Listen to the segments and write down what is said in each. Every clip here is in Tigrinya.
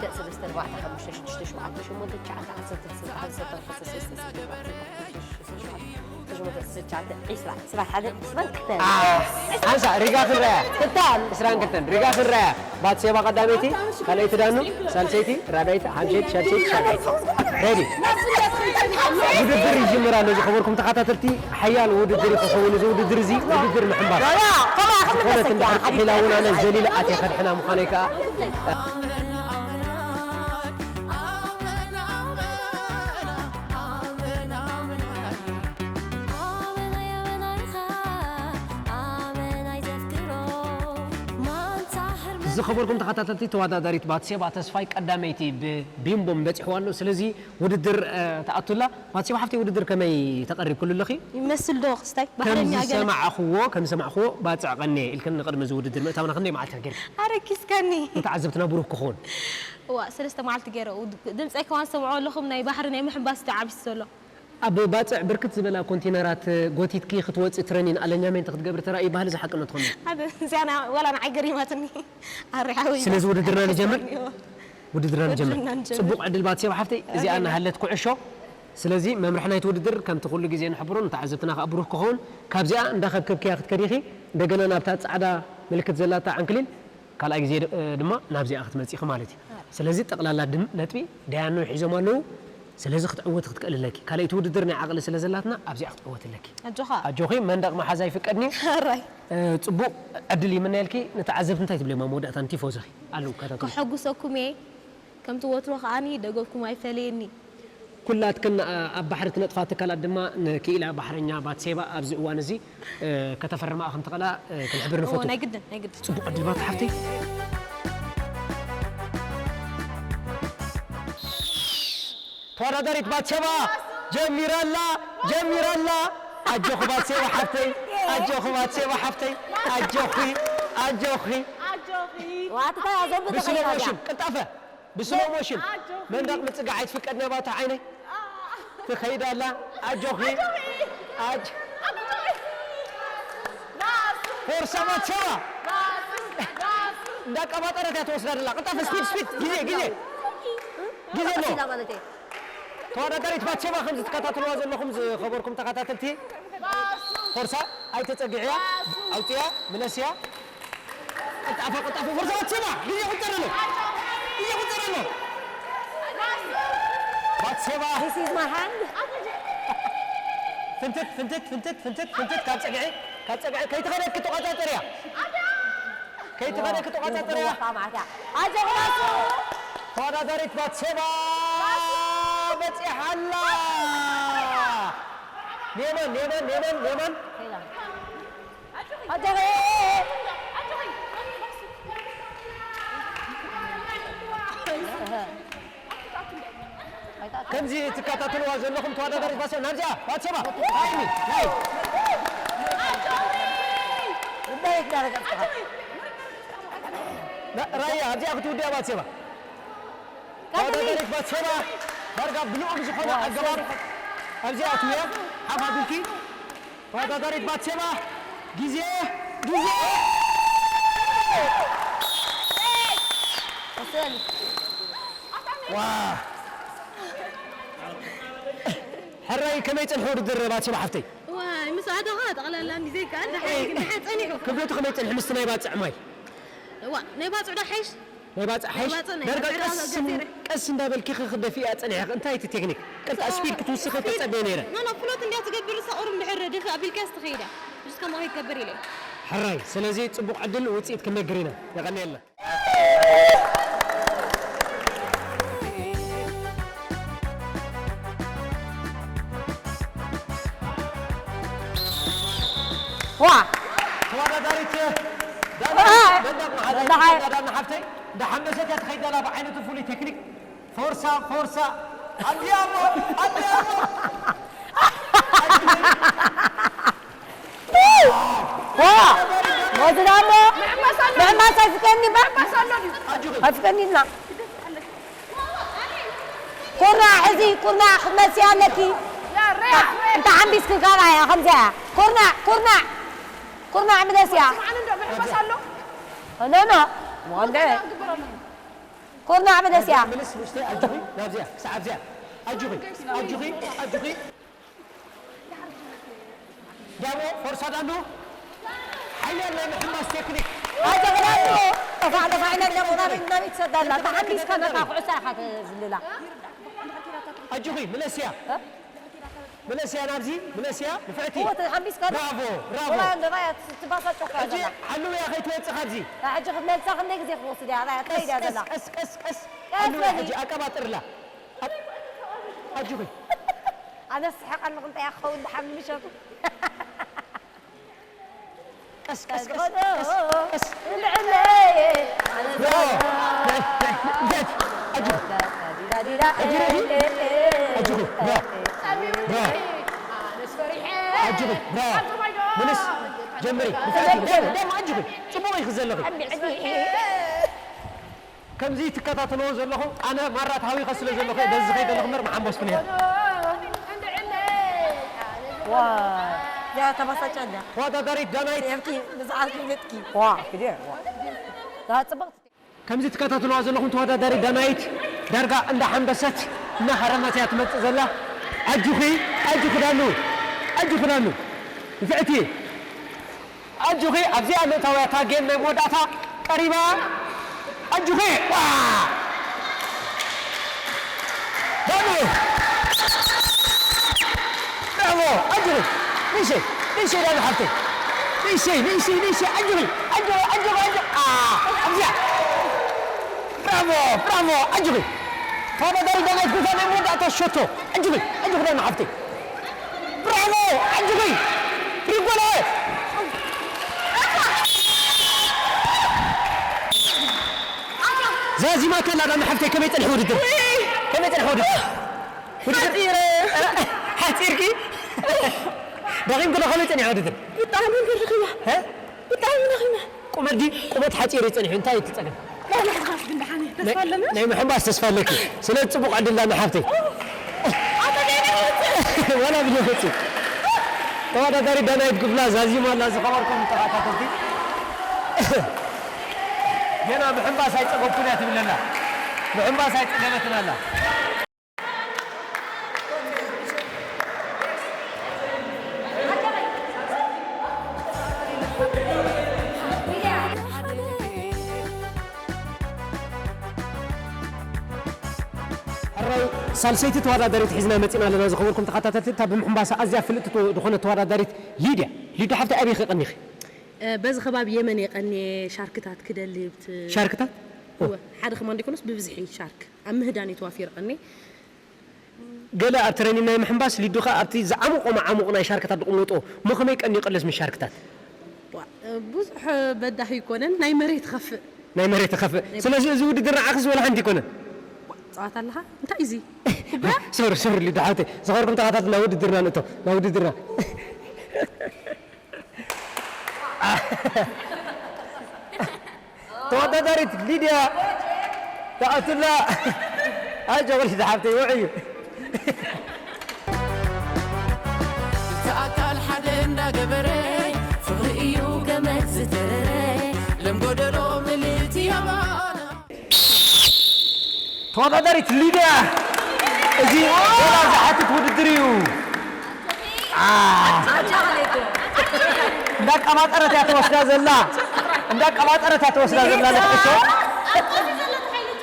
ክልተ፣ ሰለስተ፣ ኣርባዕተ፣ ሓሙሽተ፣ ሽዱሽተ፣ ሸውዓተ፣ ሸሞንተ፣ ትሽዓተ፣ ዓሰርተ፣ ዓሰርተ ሓደ፣ ዓሰርተ ክልተ፣ ዓሰርተ ኣርባዕተ፣ ዓሰርተ ሸሞንተ፣ ዓሰርተ ትሽዓተ፣ ዒስራ፣ ዕስራን ሓደን፣ ዕስራን ክልተን። ሓንሳ ሪጋ ክንረያ። ክልተን። ዕስራን ክልተን ሪጋ ክንረያ። ባትሴባ ቀዳመይቲ፣ ካልኣይቲ ዳኑ፣ ሳልሰይቲ ራዳይት፣ ሓምሸይቲ ሻድሰይቲ ሻድሰይቲ። ሬዲ። ውድድር ይጅምር ኣሎ። ዝኸበርኩም ተኸታተልቲ፣ ሓያል ውድድር እዩ ክኸውን እዚ ውድድር እዚ፣ ውድድር ምሕንባስ። ዝኾነት እንድሕር ጥሒላ እውን ኣነ ዘሊለ ኣትየ ከድሕና ምዃነይ ከኣ። ዝኸበርኩም ተኸታተልቲ፣ ተወዳዳሪት ባትሴባ ተስፋይ ቀዳመይቲ ብቢምቦም በፂሕዋ ኣሎ። ስለዚ ውድድር ትኣቱላ። ባትሴባ ሓፍተይ፣ ውድድር ከመይ ተቐሪብክሉ ኣለኺ? ይመስል ዶ ክስታይ? ባህለኛ ገለ። ከምዝሰማዕኽዎ ከምዝሰማዕኽዎ ባፅዕ ቀንየ ኢልክኒ። ንቕድሚ እዚ ውድድር ምእታውና ክንደይ መዓልቲ ነጊርኪ? ኣረኪስካኒ። ንተዓዘብትና ብሩህ ክኾን። እዋ ሰለስተ መዓልቲ ገይረ። ድምፀይ ከማን ሰምዖ ኣለኹም። ናይ ባሕሪ ናይ ምሕንባስ ዶ ዓብስ ዘሎ? ኣብ ባፅዕ ብርክት ዝበላ ኮንቴነራት ጎቲትኪ ክትወፂ ትረኒን ኣለኛሜንት ክትገብሪ ተራእዩ ባህሊ ዝሓቅነት ኾነ። ሓደ እዚኣና ወላ ንዓይ ገሪማትኒ። ኣሪ ሓወይ። ስለዚ ውድድርና ንጀምር። ውድድርና ንጀምር። ውድድርና ንጀምር። ፅቡቕ ዕድል ባትሴባ ሓፍተይ። እዚኣ እናሃለት ኩዕሾ ስለዚ መምርሒ ናይቲ ውድድር ከምቲ ኩሉ ግዜ ንሕብሮ ንተዓዘብትና ከኣ ብሩህ ክኸውን፣ ካብዚኣ እንዳኸብከብክያ ክትከዲ ኢኺ፣ እንደገና ናብታ ጻዕዳ ምልክት ዘላታ ዓንክሊል ካልኣይ ግዜ ድ-፣ ድማ ናብዚኣ ክትመጺ ኢኺ ማለት እዩ። ስለዚ ጠቕላላ ድም-፣ ነጥቢ ዳያኑ ሒዞም ኣለዉ። ስለዚ ክትዕወቲ ክትክእሊ ኣለኪ። ካልኣይቲ ውድድር ናይ ዓቕሊ ስለ ዘላትና ኣብዚኣ ክትዕወቲ ኣለኪ። ኣጆኻ። ኣጆኺ፣ መንደቕ ምሓዝ ኣይፍቀድን እዩ። ሕራይ። እ፣ ጽቡቕ ዕድል ይምነየልኪ። ንተዓዘብቲ እንታይ ትብልዮም ኣብ መወዳእታ ንቲፎዞኺ? ኣለዉ ከታተሉ። ከሐጉሰኩም እየ። ከምቲ ወትሩ ከኣኒ ደገፍኩም ኣይፈለየኒ። ኩላትክን፣ ኣ-፣ ኣብ ባሕሪ ትነጥፋ ትካላት ድማ ንክኢላ ባሕረኛ ባትሴባ ኣብዚ እዋን እዚ፣ እ፣ ከተፈርማ ከም ትኽእላ፣ እ፣ ክንሕብር እዎ፣ ንፈቱ። ናይ ግድን፣ ናይ ግድን። ጽቡቕ ዕድል ባታ ሓፍተይ። ተወዳዳሪት ባትሴባ ጀሚራላ፣ ጀሚራላ። ኣጆኺ ባትሴባ ሓፍተይ፣ ኣጆኺ ባትሴባ ሓፍተይ፣ ኣጆኺ፣ ኣጆኺ። ኣጆኺ። ዋትታ ያዘንብ ብስሎ ተኸይዳ። ሞሽን፣ ቅልጣፈ። ብስሎ ሞሽን። ኣጆኺ። መንደቕ ምጽጋዕ ኣይትፍቀድ ነባታ ዓይነይ። ትኸይድ ኣላ። ኣጆኺ። ኣጆኺ። ኣጅ-፣ ኣጆኺ። ባሱ። ፎርሳ ባትሴባ። ባሱ። ባሱ። እንዳቀባጠረት እያ ትወስዳ ዘላ። ቅልጣፈ፣ ስፒድ፣ ስፒድ። ግዜ፣ ግዜ። ግዜ ኣሎ። ቀሲላ ማለት እየ። ተወዳዳሪት ባትሴባ ከም ዝትከታተልዋ ዘለኹም ዝኸበርኩም ተኸታተልቲ። ባሱ። ፎርሳ፣ ኣይተጸግዕያ። ባሱ። ኣውጽያ፣ ምለስያ። ቅልጣፈ፣ ቅልጣፈ፣ ፎርሳ ባትሴባ! ግዜ ይቑጸር ኣሎ! ግዜ ይቑጸር ኣሎ! ባትሴባ! This is my hand. ፍንትት፣ ፍንትት፣ ፍንትት፣ ፍንትት፣ ፍንትት፣ ካብ ጸግዒ፣ ካብ ጸግዒ፣ ከይትኸደኪ ተቖጻጸርያ! ከይትኸደኪ ተቖጻጸርያ! ኣጆኺ ባሱ! ተወዳዳሪት ባትሴባ በጺሓ ኣላ! ሌመን፣ ሌመን፣ ሌመን፣ ሌመን! ኣጆኺ! ከምዚ ትከታተልዋ ዘለኹም ተወዳዳሪት ባትሴባ፣ ናብዚኣ፣ ባትሴባ፣ ሃይሚ፣ ናይ። ራያ፣ ኣብዚኣ ክትውድያ ባትሴባ። ተወዳዳሪት ባትሴባ ዳርጋ ብልኡም ዝኾነ ኣገባብ ኣብዚ ኣትውያ ሓፍ ኣቢልኪ። ተወዳዳሪት ባትሴባ ግዜ፣ ግዜ። ዋ። ሕራይ ከመይ ጸንሐ ውድድር ባትሴባ ሓፍተይ? ዋይ፣ ምስ ኣተኻ ጠቕላላ እንዲ ዘይከኣል ደሓን ግን ደሓን ጸኒሑ። ክብደቱ ከመይ ጸንሐ ምስቲ ናይ ባጽዕ ማይ? እዋ፣ ናይ ባጽዕ ዶ ሓይሽ? ናይ ባጽዕ ናይ ሓይሽ? ባጽዕ ናይ ዳርጋ ባጽዕ ቀስ ዳርጋ ገፊረ። ቀስ እንዳበልኪ ክኽደፊ እያ ጸኒሐ። እንታይ እቲ ቴክኒክ? ቅርታ ስፒድ ክትውስኺ ተጸበየ ነይረ። ኖ፣ ኖ፣ ፍሎት እንዲያ ትገብር እሳ ቁሩብ እንድሕር ደፊኣ ኣቢልካስ ትኸይዳ። ብዙ ከምኡ ከይትገብር ኢለ። ሕራይ፣ ስለዚ ጽቡቕ ዕድል ውጽኢት ክንነግር ኢና። የቐንየልና። ዋ! ተወዳዳሪት ዳና፣ ዋ! መንደቕ መሓዘይ፣ ዳና። ዳና ሓፍተይ፣ እንዳሓመሰት እያ ትኸይድ ዘላ ብዓይነቱ ፍሉይ ቴክኒክ። ፎርሳ፣ ፎርሳ። ኣንዲያሞ፣ ኣንዲያሞ። ዋ! ወዚ ዳሞ ምሕማስ ኣሎ። ምሕማስ ኣይፍቀድኒ እምበር። ምሕማስ ኣሎ ድዩ? ኣይፍቀድኒ ኢልና። ኩርናዕ፣ እዚ ኩርናዕ ክትመልስያ ኣለኪ። ያ፣ ሬያ፣ ሬያ። እንተ ሓምቢስኪ ካልኣያ ከምዚኣ። ኩርናዕ፣ ኩርናዕ። ኩርናዕ ምለስያ። ስምዓኒ እንዶ ምሕማስ ኣሎ። ኖ፣ ኖ። ወንደ። ግበር ኣሎ። ኩርናዕ ምለስያ። ምልስ ውሽጢ ኣጆኺ፣ ናብዚኣ፣ ክሳዕ ኣብዚኣ። ኣጆኺ፣ ኣጆኺ፣ ኣጆኺ። ዳሞ፣ ፎርሳ ዳንዱ። ሓያል ናይ ምሕማስ ቴክኒክ። ኣጆኺ ዳንዱ። ጠፋዕ፣ ጠፋዕ ኢላ ዳሞ ናበይ፣ ናበይ ትሰዳ ኣላ? ተሓሚስካ ነታ ኩዕሶ ኢኻ ትዝልላ። ኣጆኺ፣ ምለስያ። እ? ምለስያ ናብዚ፣ ምለስያ፣ ንፍዕቲ። እወ፣ ተሓሚስካ ዶ? ብራቮ፣ ብራቮ። ወላ እንዶ ራያ ትባሳጮ እኮ እያ ሕጂ ዘላ። ሓልውያ ከይትወጽእ ካብዚ። እ፣ ሕጂ ክትመልሳ ክንደይ ግዜ ክወስድ እያ? ራያ ቀስ፣ ትኸይድ እያ ቀስ፣ ዘላ። ቀስ፣ ቀስ፣ ቀስ። ቀስ ሓልውያ በሊ። ሕጂ ኣቀባጥርላ። ኣብ-፣ ኣጆኺ። ኣነ ስሕቕ ኣለኹ፣ እንታይ እያ ክኸውን ድሓን ምሸቱ? ቀስ፣ ቀስ፣ ቀስ፣ ቀስ፣ ቀስ። እንድዕለይ። ብራቮ። ናይ፣ ናይ፣ ናይ፣ ኣጆኺ። ኣጆኺ። ብራቮ። ብራቮ። ኣጆኺ። ብራቮ። ምልስ። ጀምሪ። ንፍዕቲ። ደም፣ ደም፣ ኣጆኺ። ጽቡቕ ኢኺ ዘለኺ። ከምዚ ትከታተልዎ ዘለኹም፣ ኣነ ማራ ተሃዊኸ ስለ ዘለኹ፣ በዚ ዝኸይድ ዘለኹ እምበር፣ መሓንበስኩ ነይረ። ዋ፣ እዚኣ ተባሳጫ እንዳ። ተወዳዳሪት ዳናይት። ርኤልኪ፣ ብዛዕባ ክብለጥኪ። ዋ፣ ግዜ፣ ዋ። እዛ ጽብቕቲ። ከምዚ ትከታተልዋ ዘለኹም፣ ተወዳዳሪት ዳናይት፣ ዳርጋ እንዳሓንበሰት፣ እናሃረመት እያ ትመጽእ ዘላ። ኣጆኺ፣ ኣጆኺ ዳኑ፣ ኣጆኺ ዳኑ። ንፍዕቲ። ኣጆኺ፣ ኣብዚኣ ምእታውያ እታ ጌም ናይ መወዳእታ ቀሪባ። ኣጆኺ፣ ዋ! ዳኑ! ብራቮ! ኣጆኺ! ንእሸይ፣ ንእሸይ ዳኑ ሓፍተይ። ንእሸይ፣ ንእሸይ፣ ንእሸይ፣ ኣጆኺ! ኣጆኺ፣ ኣጆኺ፣ ኣጆኺ! ኣ፣ ኣብዚኣ! ብራቮ! ብራቮ! ኣጆኺ! ተወዳዳሪ ዳናይት ጉታ ናይ መወዳእታ ሸቶ! ኣጆኺ! ኣጆኺ ዳና ሓፍተይ! ብራቮ! ኣጆኺ! ሪጎላ! ዛዚማቶ ኣላ ዳና ሓፍተይ፣ ከመይ ጸንሐ ውድድር? ውይ! ከመይ ጸንሐ ውድድር? ውድድር ሓጺረ። ሓጺርኪ? ደኺምኪ ዶ? ከመይ ጸኒሑ ውድድር? ብጣዕሚ ደኺመ። እ? ብጣዕሚ ደኺመ። ቁመት ድዩ? ቁመት ሓጺር እዩ ጸኒሑ። እንታይ እዩ እቲ ጸገም? ናይ ምሕንባስ ግን ደሓን እየ። ተስፋ ናይ ኣለና። ናይ ምሕንባስ ተስፋ ኣለኪ። ስለዚ ጽቡቕ ዕድል ዳና ሓፍተይ። ኣቶ ዳኒ ይወጽእ። ዋላ ብዘይወጽእ። ተወዳዳሪ ዳናይት ክፍላ ዛዚማ ኣላ፣ ዝኸበርኩም ተኸታተልቲ። ገና ምሕንባስ ኣይጸገብኩን እያ ትብለና። ምሕንባስ ኣይጸገበትን ኣላ። ሕራይ ሳልሰይቲ ተወዳዳሪት ሒዝና መጺና ኣለና። ዝኸበርኩም ተኸታተልቲ፣ እታ ብምሕንባሳ ኣዝያ ፍልጥቲ ተወ-፣ ዝኾነት ተወዳዳሪት ሊድያ። ሊድያ ሓፍተይ፣ ኣበይ ከ ቀኒኺ? እ፣ በዚ ከባቢ የመን እየ ቀንየ ሻርክታት ክደልብ ት-፣ ሻርክታት? እወ፣ ሓደ ከማን ዘይኮነስ ብብዝሒ ሻርክ ኣብ ምህዳን እየ ተዋፊረ ቀንየ። ገለ ኣብ ትረኒን ናይ ምሕንባስ፣ ሊዱ ኸኣ ኣብቲ ዝዓሙቖ መዓሙቕ ናይ ሻርክታት ድቕመጦ። እሞ ከመይ ቀንዩ ቀለስ ምስ ሻርክታት? ዋ፣ ብዙሕ በዳሂ ኣይኮነን፣ ናይ መሬት ኸፍእ። ናይ መሬት ኸፍእ። ናይ ስለዚ እዚ ውድድር ንዓኽስ ወላ ሓንቲ ኣይኮነን? ዋ፣ ጸዋታ ኣለኻ? እንታይ እዩ እዚ? ኩባያ? ሶሪ፣ ሶሪ፣ ሊዱ ሓወተይ። ዝኸበርኩም ተኸታተልና ውድድርና ንእቶ። ናብ ውድድርና። ተወዳዳሪት ሊድያ ተኣቱላ። ኣጆኺ ሊድያ ሓፍተይ፣ ውዑይ እዩ። እቲ ኣካል ሓደ እንዳገበረ፣ ፍቕሪ እዩ ገመድ ዝተረረ፣ ለም ጎደሎ ምልእቲ ኣባና። ተወዳዳሪት ሊድያ፣ እዚ ገና ዝሓትት ውድድር እዩ። አ፣ እንዳቀባጠረት እያ ትወስዳ ዘላ። እንዳቀባጠረት እያ ትወስዳ ዘላ ነፍሶ።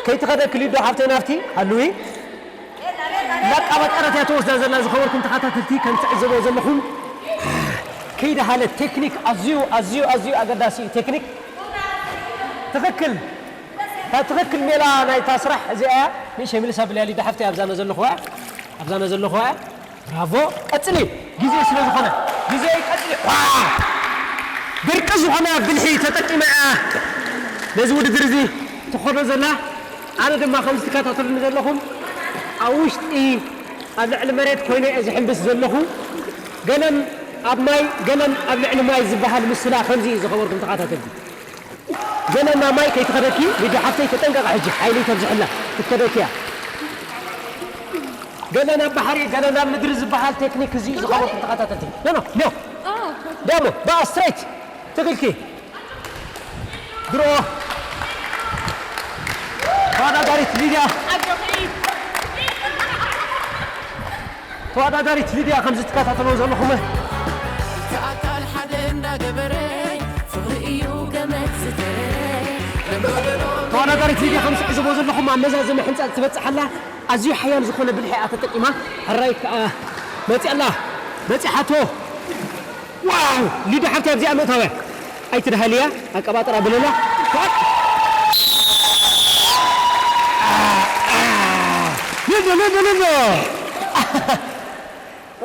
ከይትኸደኪ ሊዶ ሓፍተይ ናብቲ፣ ሃልዊ። እንዳቀባጠረት እያ ትወስዳ ዘላ። ዝኸበርኩም ተኸታተልቲ፣ ከም ትዕዘብዎ ዘለኹም፣ ከይደሃለ ቴክኒክ፣ ኣዝዩ፣ ኣዝዩ፣ ኣዝዩ ኣገዳሲ እዩ ቴክኒክ። ትኽክል። እታ ትኽክል ሜላ ናይታ ስራሕ እዚኣ እያ። ንእሸይ ምልስ ኣብልያ ሊዳ ሓፍተይ፣ ኣብዛ ነ ዘለኹዋ እያ። ኣብዛ ነ ዘለኹዋ እያ። ብራቮ። ቀጽሊ። ግዜ ስለ ዝኾነ። ግዜ ቀጽሊ። ዋ! ብርቂ ዝኾነ ብልሒ ተጠቂማ እያ ነዚ ውድድር እዚ ትኸዶ ዘላ። ኣነ ድማ ከምዚ ትከታተሉኒ ዘለኹም ኣብ ውሽጢ ኣብ ልዕሊ መሬት ኮይነ እየ ዝሕምብስ ዘለኹ። ገለን ኣብ ማይ፣ ገለን ኣብ ልዕሊ ማይ ዝበሃል ምስላ ከምዚ እዩ ዝኸበርኩም ተኸታተልቲ። ገለ ናብ ማይ ከይትኸደኪ፣ ሊዱ ሓፍተይ ተጠንቀቂ ሕጂ፣ ሓይሊ ተብዝሕላ፣ ክትከደኪ እያ። ገለ ናብ ባሕሪ፣ ገለ ናብ ምድሪ ዝበሃል ቴክኒክ እዚ እዩ ዝኸበርኩም ተኸታተልቲ። ኖ፣ ኖ፣ ኖ። ደሞ፣ ብኣ ስትሬት። ትኽልኪ። ድሮ። ተወዳዳሪት ሊድያ። ተወዳዳሪት ሊድያ ከምዚ ትከታተልዎ ዘለኹም። እቲ ኣካል ሓደ እንዳገበረ፣ ፍቕሪ እዩ ገመድ ዝተረ። ተወዳዳሪት ሊድያ ከምዚ ትዕዘብዎ ዘለኹም ኣብ መዛዘሚ ሕንጻጽ ትበጽሕ ኣላ። ኣዝዩ ሓያል ዝኾነ ብልሒ እያ ተጠቂማ። ሕራይ ከኣ መጺኣ ኣላ። በጺሓቶ። ዋው! ሊዱ ሓብቲ ኣብዚኣ ምእታውያ። ኣይትድሃልያ፣ ኣቀባጥራ ብለላ። ሊዱ፣ ሊዱ፣ ሊዱ!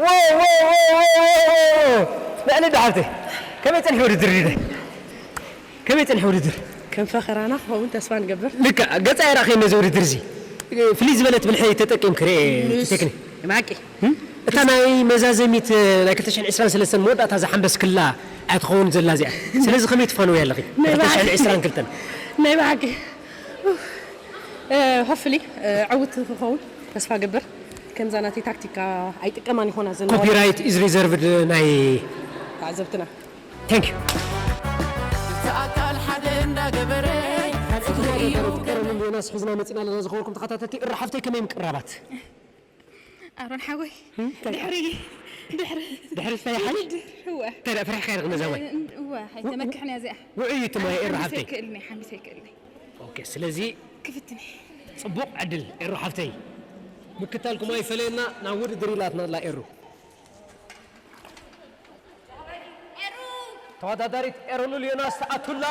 ዎ፣ ዎ፣ ዎ! ናይ ሊዱ ሓብቲ። ከመይ ጸኒሑ ውድድር ሊዱ? ከመይ ጸኒሑ ውድድር? ከም ፈኸራና ክኸውን ተስፋ ንገብር። ልክዕ፣ ገጻ ኣይረኣኽን ነዚ ውድድር እዚ። ፍልይ ዝበለት ብልሒ ተጠቂምኪ ርኤ እቲ ቴክኒክ። ብሓቂ። እም? እታ ናይ መዛዘሚት፣ ናይ ክልተ ሽሕን ዕስራን ሰለስተን መወዳእታ ዝሓንበስክላ እያ ትኸውን ዘላ እዚኣ። ስለዚ ከመይ ትፋነዊ ኣለኺ? ናይ ብሓቂ። ክልተ ሽሕን ዕስራን ክልተን። ናይ ብሓቂ። ኡፍ። እ፣ ሆፕፉሊ፣ እ፣ ዕውት ክኸውን ተስፋ ገብር። ከምዛ ናተይ ታክቲካ ኣይጥቀማን ይኾና ዘለዋ። ኮፒራይት ኢዝ ሪዘርቭድ ናይ ተዓዘብትና። Thank you። እቲ ኣካል ሓደ እንዳገበረ ፍቕሪ እዩ። ዮናስ ሒዝና መፂና ኣለና። ዝኸበርኩም ተኸታተልቲ፣ እረ ሓፍተይ ከመይ ምቅራባት? ኣሮን ሓወይ፣ እንታይ? ድሕሪ ድሕሪ ድሕሪ ስታይ ሓይ? እወ እንታይ ደኣ ፈሪሕካ ኢኻ ነዛ ማይ? እወ ሓይተ መክሕን እያ እዚኣ። ውዑይ እዩ እቲ ማይ ኤሮ ሓምቢሰ ሓብተይ። ይክእልኒ ሓምቢሰ ይክእልኒ። ኦኬ፣ ስለዚ ክፍትኒ። ጽቡቕ ዕድል ኤሮ ሓብተይ። ምክታልኩም ኣይፈለየና፣ ናብ ውድድር ኢላትና ኣላ ኤሮ። ተወዳዳሪት ኤሮሉል ዮናስ ትኣቱላ።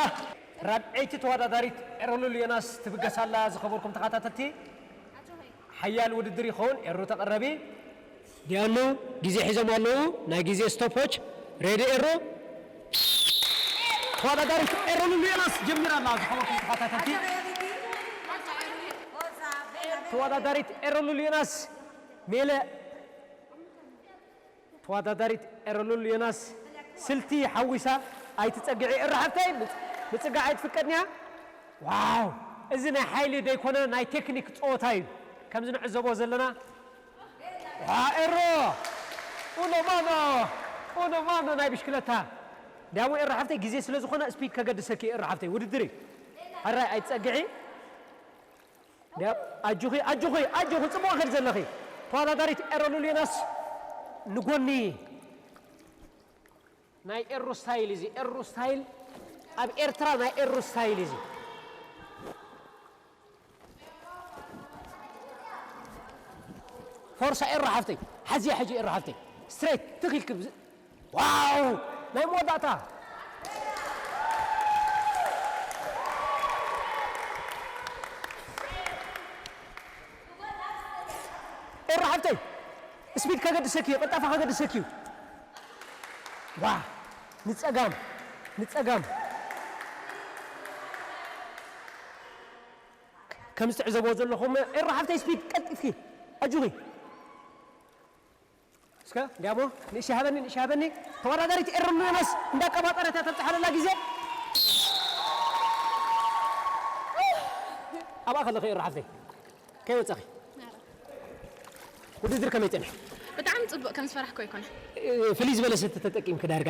ራብዐይቲ ተወዳዳሪት ኤሮሉል ዮናስ ትብገሳላ። ዝኸበርኩም ተኸታተልቲ፣ ሓያል ውድድር ይኸውን። ኤሩ ተቐረቢ። ዲያኑ ግዜ ሒዞም ኣለዉ። ናይ ግዜ ስቶፖች። ሬዲ ኤሩ። ተወዳዳሪት ኤሮሉል ዮናስ ጀሚራ ኣላ። ዝኸበርኩም ተኸታተልቲ፣ ተወዳዳሪት ኤሮሉል ዮናስ ሜለ ተወዳዳሪት ኤረሉል ዮናስ ስልቲ ሓዊሳ ኣይትጸግዒ። ኤረ ሓፍተይ፣ ምጽ- ምጽጋዕ ኣይትፍቀድንያ። ዋው፣ እዚ ናይ ሓይሊ ደይኮነ ናይ ቴክኒክ ጸወታ እዩ። ከምዚ ንዕዘቦ ዘለና። ዋ፣ ኤሮ! ኡኖ ማኖ! ኡኖ ማኖ ናይ ብሽክለታ። ዳሞ ኤረ ሓፍተይ፣ ግዜ ስለ ዝኾነ ስፒድ ከገድሰኪ ኤረ ሓፍተይ፣ ውድድር እዩ። ሕራይ ኣይትጸግዒ። ያ፣ ኣጆኺ፣ ኣጆኺ፣ ኣጆኺ፣ ጽቡቕ ከድ ዘለኺ። ተወዳዳሪት ኤረሉል ዮናስ ንጎኒ። ናይ ኤሩ ስታይል እዚ፣ ኤሩ ስታይል ኣብ ኤርትራ ናይ ኤሩ ስታይል እዚ። ፎርሳ ኤሩ ሓፍተይ፣ ሓዝያ ሕጂ ኤሩ ሓፍተይ። ስትሬት ትኺልክ ብዝ- ዋው! ናይ መወዳእታ። ኤረ ሓብተይ፣ ስፒድ ከገድሰኪ እዩ፣ ቅልጣፋ ከገድሰኪ እዩ። ዋ፣ ንጸጋም፣ ንጸጋም። ከም ዝትዕዘብዎ ዘለኹም፣ ኤረ ሓብተይ፣ ስፒድ ቀልጢፍኪ፣ ኣጆኺ። እስከ እንዲያሞ ንእሽ ሃበኒ፣ ንእሽ ሃበኒ። ተወዳዳሪት ኤረን ዮናስ እንዳቀባጠረት እያ ተብጽሓለላ ግዜ። ኣብኣ ከለኺ ኤረ ሓፍተይ፣ ከይወጻኺ። ውድድር ከመይ ጸንሐ? ብጣዕሚ ጽቡቕ ከም ዝፈራሕኮ ኣይኮነ። ፍልይ ዝበለ ሰቲ ተጠቂምኪ ዳርጋ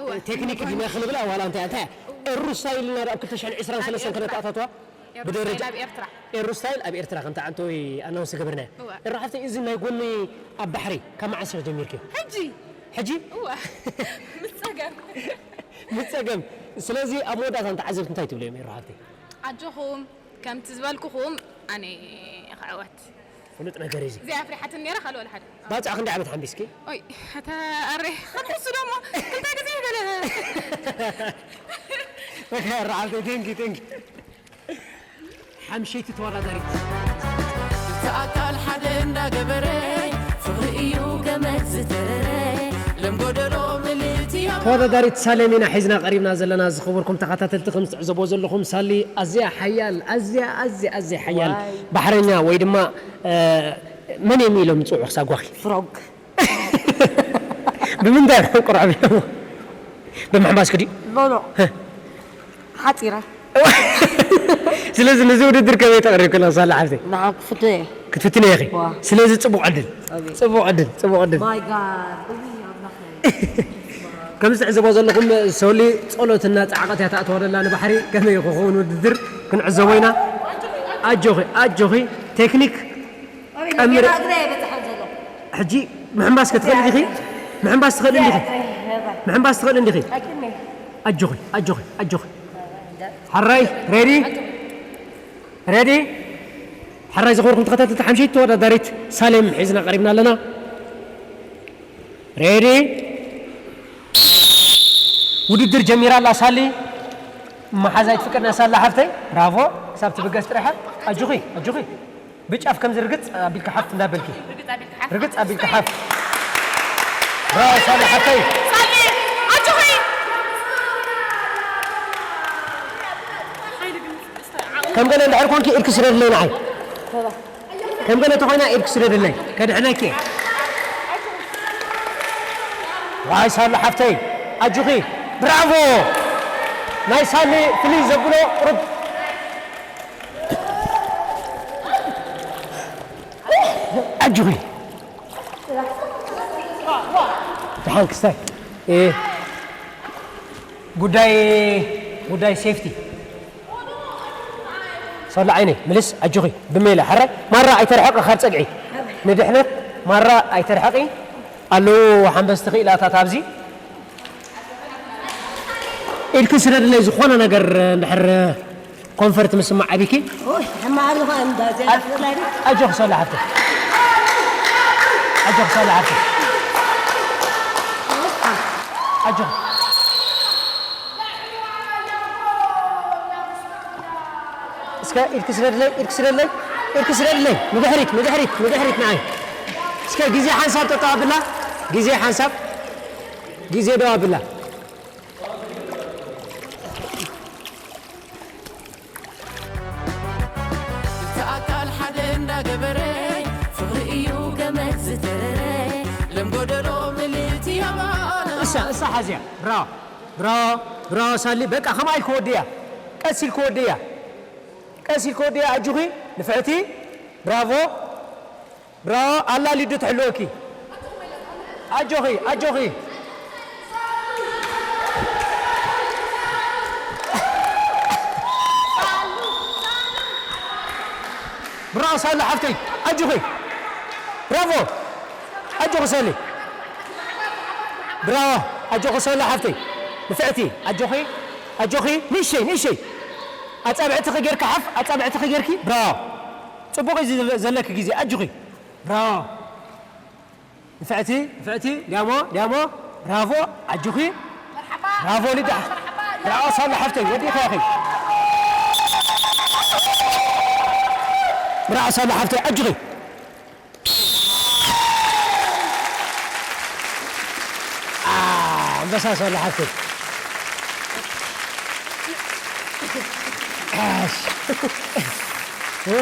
እወ። ቴክኒክ ዲና ክንብላ ዋላ እንታይ እንታይ ኤሩ ስታይል እና ኣብ ክልተ ሽሕን ዕስራን ሰለስተን ከነተኣታትዋ ኤሩ ብደረጃ ስታይል ኣብ ኤርትራ። ኤሩ ስታይል ኣብ ኤርትራ ከምቲ ኣንቶይ ኣናውንስ ገብርና እወ። ኤሩ ሓፍተይ እዚ ናይ ጎኒ ኣብ ባሕሪ ካብ መዓስ ኢኺ ጀሚርኪ? ሕጂ ሕጂ እወ። ምስ ጸገም ምስ ጸገም። ስለዚ ኣብ መወዳእታ ንተዓዘብቲ እንታይ ትብልዮም ኤሩ ሓፍተይ? ኣጆኹም ከምቲ ዝበልኩኹም ኣነ ክዕወት። ፍሉጥ ነገር እዩ እዚ። እዚኣ ኣፍሪሓትን ነይራ ካልእ ወላ ሓደ። ባጽዕ ክንደይ ዓመት ሓንቢስኪ? ኦይ፣ ኣታ ኣረ፣ ከንሱ ደሞ ክልተ ግዜ ገለ። ኤሩ ሓፍተይ፣ ቴንኪ፣ ቴንኪ። ሓምሸይቲ ተወዳዳሪት። እቲ ኣካል ሓደ እንዳገበረ ፍቕሪ እዩ ገመድ ዝተረረ ለም ጎደሎ ምልእቲ ተወዳዳሪት ሳሌም ኢና ሒዝና ቀሪብና ዘለና። ዝኸበርኩም ተኸታተልቲ፣ ከም ዝትዕዘብዎ ዘለኹም ሳሊ ኣዝያ ሓያል፣ ኣዝያ፣ ኣዝያ፣ ኣዝያ ሓያል ባሕረኛ ወይ ድማ፣ እ፣ መን እዮም ኢሎም ዝጽውዑ ክሳብ ጓኺ? ፍሮግ ብምንታይ እዮም ቁርዕም ኢሎም? ብምሕንባስ ክድዩ? ኖኖ ሓፂረ ስለዚ ነዚ ውድድር ከመይ ተቕሪብክና ሳላ ሓፍተይ? ንዓ ክፍቶ እየ ክትፍትነ ኢኺ። ዋ። ስለዚ ጽቡቕ ዕድል። ኣቤት። ጽቡቕ ዕድል፣ ጽቡቕ ዕድል። ማይ ጋድ እውይ ኣምላኸ ከም ዝትዕዘቦ ዘለኹም ሶሊ ጸሎትና ጻዕቐት እያ ተኣትዋ ዘላ ንባሕሪ። ከመይ ክኸውን ውድድር ክንዕዘቦ ኢና። ኣጆኺ፣ ኣጆኺ። ቴክኒክ ቀምሪ። እግረ የበፅሐን ዘሎ ሕጂ ምሕንባስ ክትኽእል እንዲኺ? ምሕንባስ ትኽእል እንዲኺ? ምሕንባስ ትኽእል እንዲኺ? ኣጆኺ፣ ኣጆኺ፣ ኣጆኺ። ሓራይ ሬዲ? ሬዲ? ሓራይ ዝኸበርኩም ተኸታተልቲ ሓምሸይቲ ተወዳዳሪት ሳሌም ሒዝና ቀሪብና ኣለና። ሬዲ? ውድድር ጀሚራ ኣላ ሳሊ። መሓዛ ይትፍቀድና ሳላ ሓፍተይ። ብራቮ። ክሳብ ትብገስ ጥራሓ። ኣጆኺ፣ ኣጆኺ። ብጫፍ ከም ዝርግጽ ኣቢልካ ሓፍ እንዳበልኪ። ርግጽ ኣቢልካ ሓፍ። ብራቮ ሳሊ ሓፍተይ። ከም ገለ እንድሕር ኮንኪ ኢድኪ ስደድለይ ንዓይ። ከም ገለ ተኾይና ኢድኪ ስደድለይ። ከድሕነኪ። ዋይ ሳሊ ሓፍተይ። ኣጆኺ። ብራቮ። ናይ ሳሊ ፍልይ ዘብሎ ቁሩብ ኣጆኺ። ደሓን ክስታይ። እ፣ ጉዳይ፣ ጉዳይ ሴፍቲ። ሳላ ዓይነይ፣ ምልስ፣ ኣጆኺ። ብሜላ፣ ሕራይ፣ ማራ ኣይተርሕቕ፣ ካብ ጸግዒ። ንድሕነት፣ ማራ ኣይትርሕቒ፣ ኣለዉ ሓንበስቲ ክኢላታት ኣብዚ። ኢድኪ ስደድለይ፣ ዝኾነ ነገር እንድሕር ኮንፈርት ምስማዕ ኣቢኪ። ኦይ፣ ሕማቕ ዝኾነ እንዳ እዚኣ ኣ-፣ ትፍላይ ዶ? ኣጆኺ ሰላ ሓፍተይ። ኣጆኺ ሰላ ሓፍተይ። ኣጆኺ። እስከ ኢድኪ ስደድለይ፣ ኢድኪ ስደድለይ፣ ኢድኪ ስደድለይ። ንድሕሪት፣ ንድሕሪት፣ ንድሕሪት ንዓይ። እስከ ግዜ ሓንሳብ ጠጠው ኣብላ። ግዜ ሓንሳብ። ግዜ ደው ኣብላ። ክልተ ኣካል ሓደ እንዳገበረ፣ ፍቕሪ እዩ ገመድ ዝተረረ፣ ለም ጎደሎ ምልእቲ ኣባና። እሳ፣ እሳ ሓዝያ። ብራቮ፣ ብራቮ፣ ብራቮ ሳሊ። በቃ ከምኣ ኢልኪ ወድያ። ቀስ ኢልኪ ወድያ። ቀስ ኢልኪ ወድያ። ኣጆኺ ንፍዕቲ። ብራቮ። ብራቮ፣ ኣላ ሊዱ ትሕልወኪ። ኣጆኺ፣ ኣጆኺ። ብራቮ ሳላ ሓፍተይ፣ ኣጆኺ። ብራቮ። ኣጆኺ ሳሊ። ብራቮ፣ ኣጆኺ ሳላ ሓፍተይ። ንፍዕቲ፣ ኣጆኺ፣ ኣጆኺ። ንእሽተይ፣ ንእሽተይ። ኣጻብዕትኺ ጌርካ ሓፍ፣ ኣጻብዕትኺ ጌርኪ። ብራቮ። ጽቡቕ እዩ ዘለ-፣ ዘለኪ ግዜ፣ ኣጆኺ። ብራቮ። ንፍዕቲ፣ ንፍዕቲ፣ ዲያሞ፣ ዲያሞ፣ ብራቮ፣ ኣጆኺ። ብራቮ ሊዳ። ብራቮ ሳላ ሓፍተይ፣ ወዲእካ ኢኺ። ብራቮ ሳላ ሓፍተይ፣ ኣጆኺ። ኣ፣ ኣንበሳ ሳላ ሓፍተይ። ዓሽ። ዋ።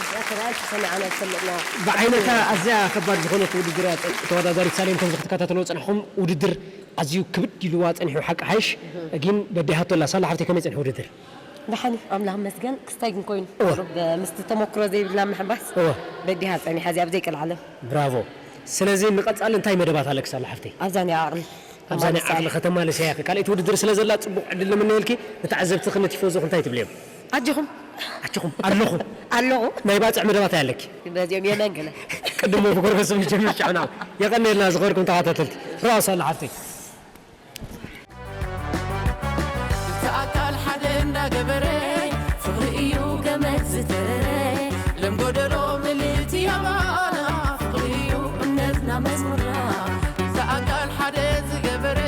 እዛ ክዳን ተሰሚዓና ዝፈልጥና። ብዓይነታ ኣዝያ ከባድ ዝኾነት ውድድር እያ። ተወዳዳሪት ሳሌም፣ ከምዚ ክትከታተልዎ ዝጸናሕኩም ውድድር ኣዝዩ ክብድ ኢልዋ ጸኒሑ፣ ሓቂ ሓይሽ። እህ። ግን በዲሃቶ ኣላ። ሳላ ሓፍተይ፣ ከመይ ጸኒሑ ውድድር? ደሓን እዩ፣ ኣምላኽ ይመስገን። ክስታይ ግን ኮይኑ፣ እወ። ቁሩብ ምስቲ ተመክሮ ዘይብልና ምሕባስ እወ። በዲሃ ጸኒሓ እዚኣ ብዘይ ቀልዓለም። ብራቮ። ስለዚ ንቐጻሊ እንታይ መደባት ኣለኪ ሳላ ሓፍተይ? ኣብዛ ናይ ዓቕሊ። ኣብዛ ናይ ዓቕሊ ከተማ ልሰያኺ። ካልኣይቲ ውድድር ስለ ዘላ ጽቡቕ ዕድል ንምነየልኪ። ንተዓዘብትኺ ንቲፎዞኺ እንታይ ትብልዮም? ኣጆኹም። ኣጆኹም። ኣለኹ። ኣለኹ። ናይ ባጽዕ መደባት ኣለኪ። በዚኦም የመን ገለ። ቅድሞ ብጎረቤት ስም ጀሚር ሻዕና። የቐንየልና ዝኸበርኩም ተኸታተልቲ። ራስ ኣላ ሓፍተይ። ክልተ ኣካል ሓደ እንዳገበረ፣ ፍቕሪ እዩ ገመድ ዝተረረ። ለም ጎደሎ ምልእቲ ኣባና፣ ፍቕሪ እዩ እምነትና መዝሙርና። ክልተ ኣካል ሓደ ዝገበረ፣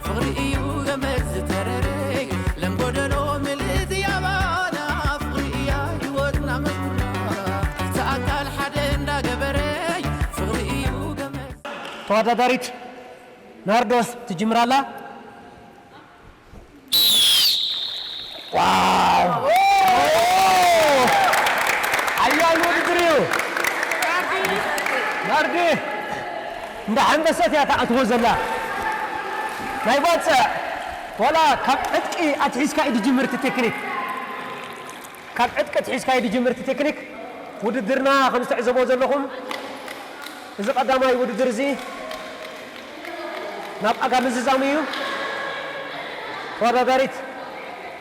ፍቕሪ እዩ ገመድ ዝተረረ። ለም ጎደሎ ምልእቲ ኣባና፣ ፍቕሪ እያ ህይወትና መዝሙርና። ክልተ ኣካል ሓደ እንዳገበረ፣ ፍቕሪ እዩ ገመድ። ተወዳዳሪት ናርዶስ ትጅምር ኣላ። ዋው! ሓያል ውድድር እዩ። ናርዲ፣ እንዳ ሓንበሰት እያ ትኣትዎ ዘላ። ናይ ባጽዕ፣ ዋላ ካብ ዕጥቂ ኣትሒዝካ እዩ ዝጅምር እቲ ቴክኒክ። ካብ ዕጥቂ ኣትሒዝካ እዩ ዝጅምር እቲ ቴክኒክ። ውድድርና ከም ዝተዕዘቦ ዘለኹም፣ እዚ ቀዳማይ ውድድር እዚ ናብ ኣጋ ምዝዛሙ እዩ። ተወዳዳሪት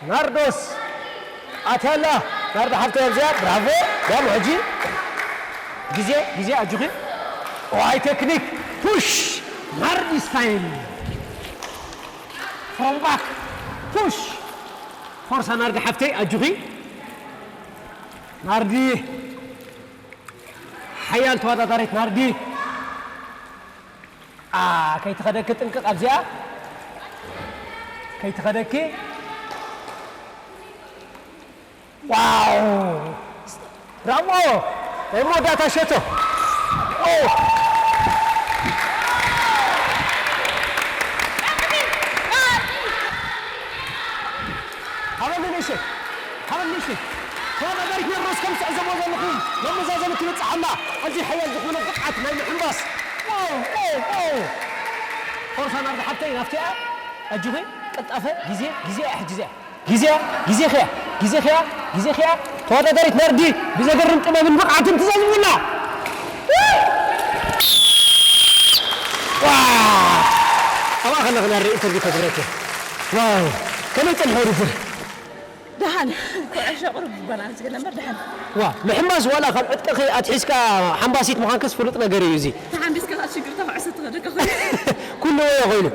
ናርዶስ ኣትያ ኣላ። ናርዲ ሓፍተይ ኣብዚኣ፣ ብራቮ። ዳሙ ሕጂ ግዜ፣ ግዜ ኣጆኺ። ዋይ ቴክኒክ፣ ፑሽ፣ ናርዲ ስታይል። ፍሮም ባክ፣ ፑሽ። ፎርሳ ናርዲ ሓፍተይ፣ ኣጆኺ። ናርዲ፣ ሓያል ተወዳዳሪት ናርዲ። ኣ፣ ከይትኸደኪ ጥንቅቕ ኣብዚኣ። ከይትኸደኪ። ዋው! ራሞ! ናይ መወዳእታ ሸቶ። ኦ! ሃበኒ ንእሽተይ። ሃበኒ ንእሽተይ። ተወዳዳሪት ናርዶስ ከም ትዕዘብዎ ዘለኹም መመዛዘኒ ትበጽሕ ኣላ። ኣዝዩ ሓያል ዝኾነ ብቕዓት ናይ ምሕንባስ። ዋው! ዋው! ዋው! ፎርሳ ናርዲ ሓብተይ ናፍቲኣ። ኣጆኺ፣ ቅልጣፈ፣ ግዜ፣ ግዜ እያ ሕጂ እዚኣ። ግዜ፣ ግዜኺ እያ፣ ግዜኺ እያ፣ ግዜኺ እያ። ተወዳዳሪት ናርዲ ብዘገርም ጥበብን ብቕዓትን ትዛዝም ኣላ። ዋው! ኣብኣ ከለኺ ናርዲ ኢንተርቪው ከግብረኪ። ዋው! ከመይ ጸንሐ ውድድር? ደሓን። ኩዕሾ ቁሩብ ጓል ኣንስተይቲ ገለ እምበር ደሓን። ዋ ምሕማስ ዋላ ካብ ዕጥቅኺ ኣትሒዝካ ሓምባሲት ምዃንክስ ፍሉጥ ነገር እዩ እዚ። ተሓምቢስካ ከዓ ሽግር ተባዕሰ ትኸደካ ኮይኑ። ኩሉ ወዮ ኮይኑ።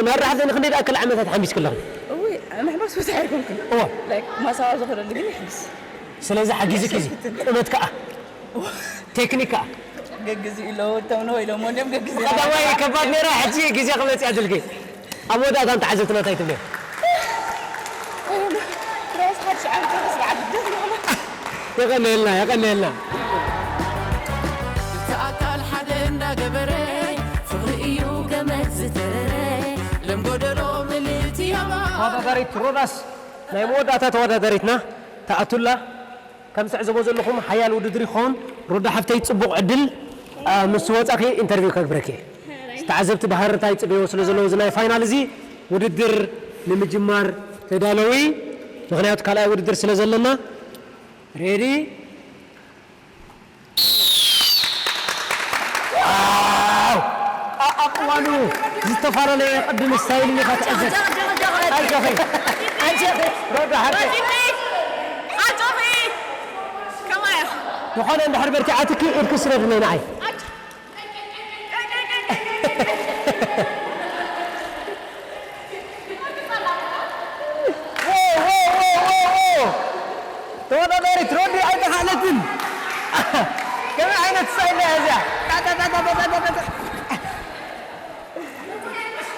መራሕቲ ንክንደይ ደኣ ክል ዓመታት ሓምቢስኪ ኣለኺ? እውይ ምሕማስ ብዙሕ ኣይኮንኩን። እዋ። ላይክ ማሳዋ ዝኾነሉ ግን ይሕምስ። ስለዚ ሓጊዝኪ እዚ ቁመት ከዓ ቴክኒክ ከዓ ገግዚ ኢሎ ተምኖ ኢሎ ሞንዲም ገግዚ ቀዳማይ ከባድ ነይራ ሕጂ ግዜ ክመፅእ ኣድልኪ ኣብ መወዳእታ ንተዓዘብትና እንታይ ትብልዮም? የቐነየልና የቐነየልና። እቲ ኣካል ሓደ እንዳገበረ ፍቕሪ እዩ ገመድ ዝተረረ ለም ጎደሎ ምልእቲ ያባ ተወዳዳሪት ሮዳስ ናይ መወዳእታ ተወዳዳሪትና ተኣቱላ። ከም ትዕዘቦ ዘለኹም ሓያል ውድድር ይኸውን። ሮዳ ሓፍተይ ጽቡቕ ዕድል ምስ ወጻኺ ኢንተርቪው ከግብረኪ። ተዓዘብቲ ድሃር እንታይ ጽበዮ ስለ ዘለዉ እዚ ናይ ፋይናል እዚ ውድድር ንምጅማር ተዳለዊ። ምኽንያቱ ካልኣይ ውድድር ስለ ዘለና ሬዲ ኣብ እዋኑ ዝተፈላለየ ቅድን ስታይልን ኢኻ ትዕዘብ። ኣጆኺ ኣጆኺ ሮዳ ሓቂ ዝኾነ እንድሕር በርቲዓትኪ ኢድኪ ስረድለይ ንዓይ። ተወዳዳሪት ሮዲ ኣይተኻእለትን። ከመይ ዓይነት ስታይል እያ እዚኣ?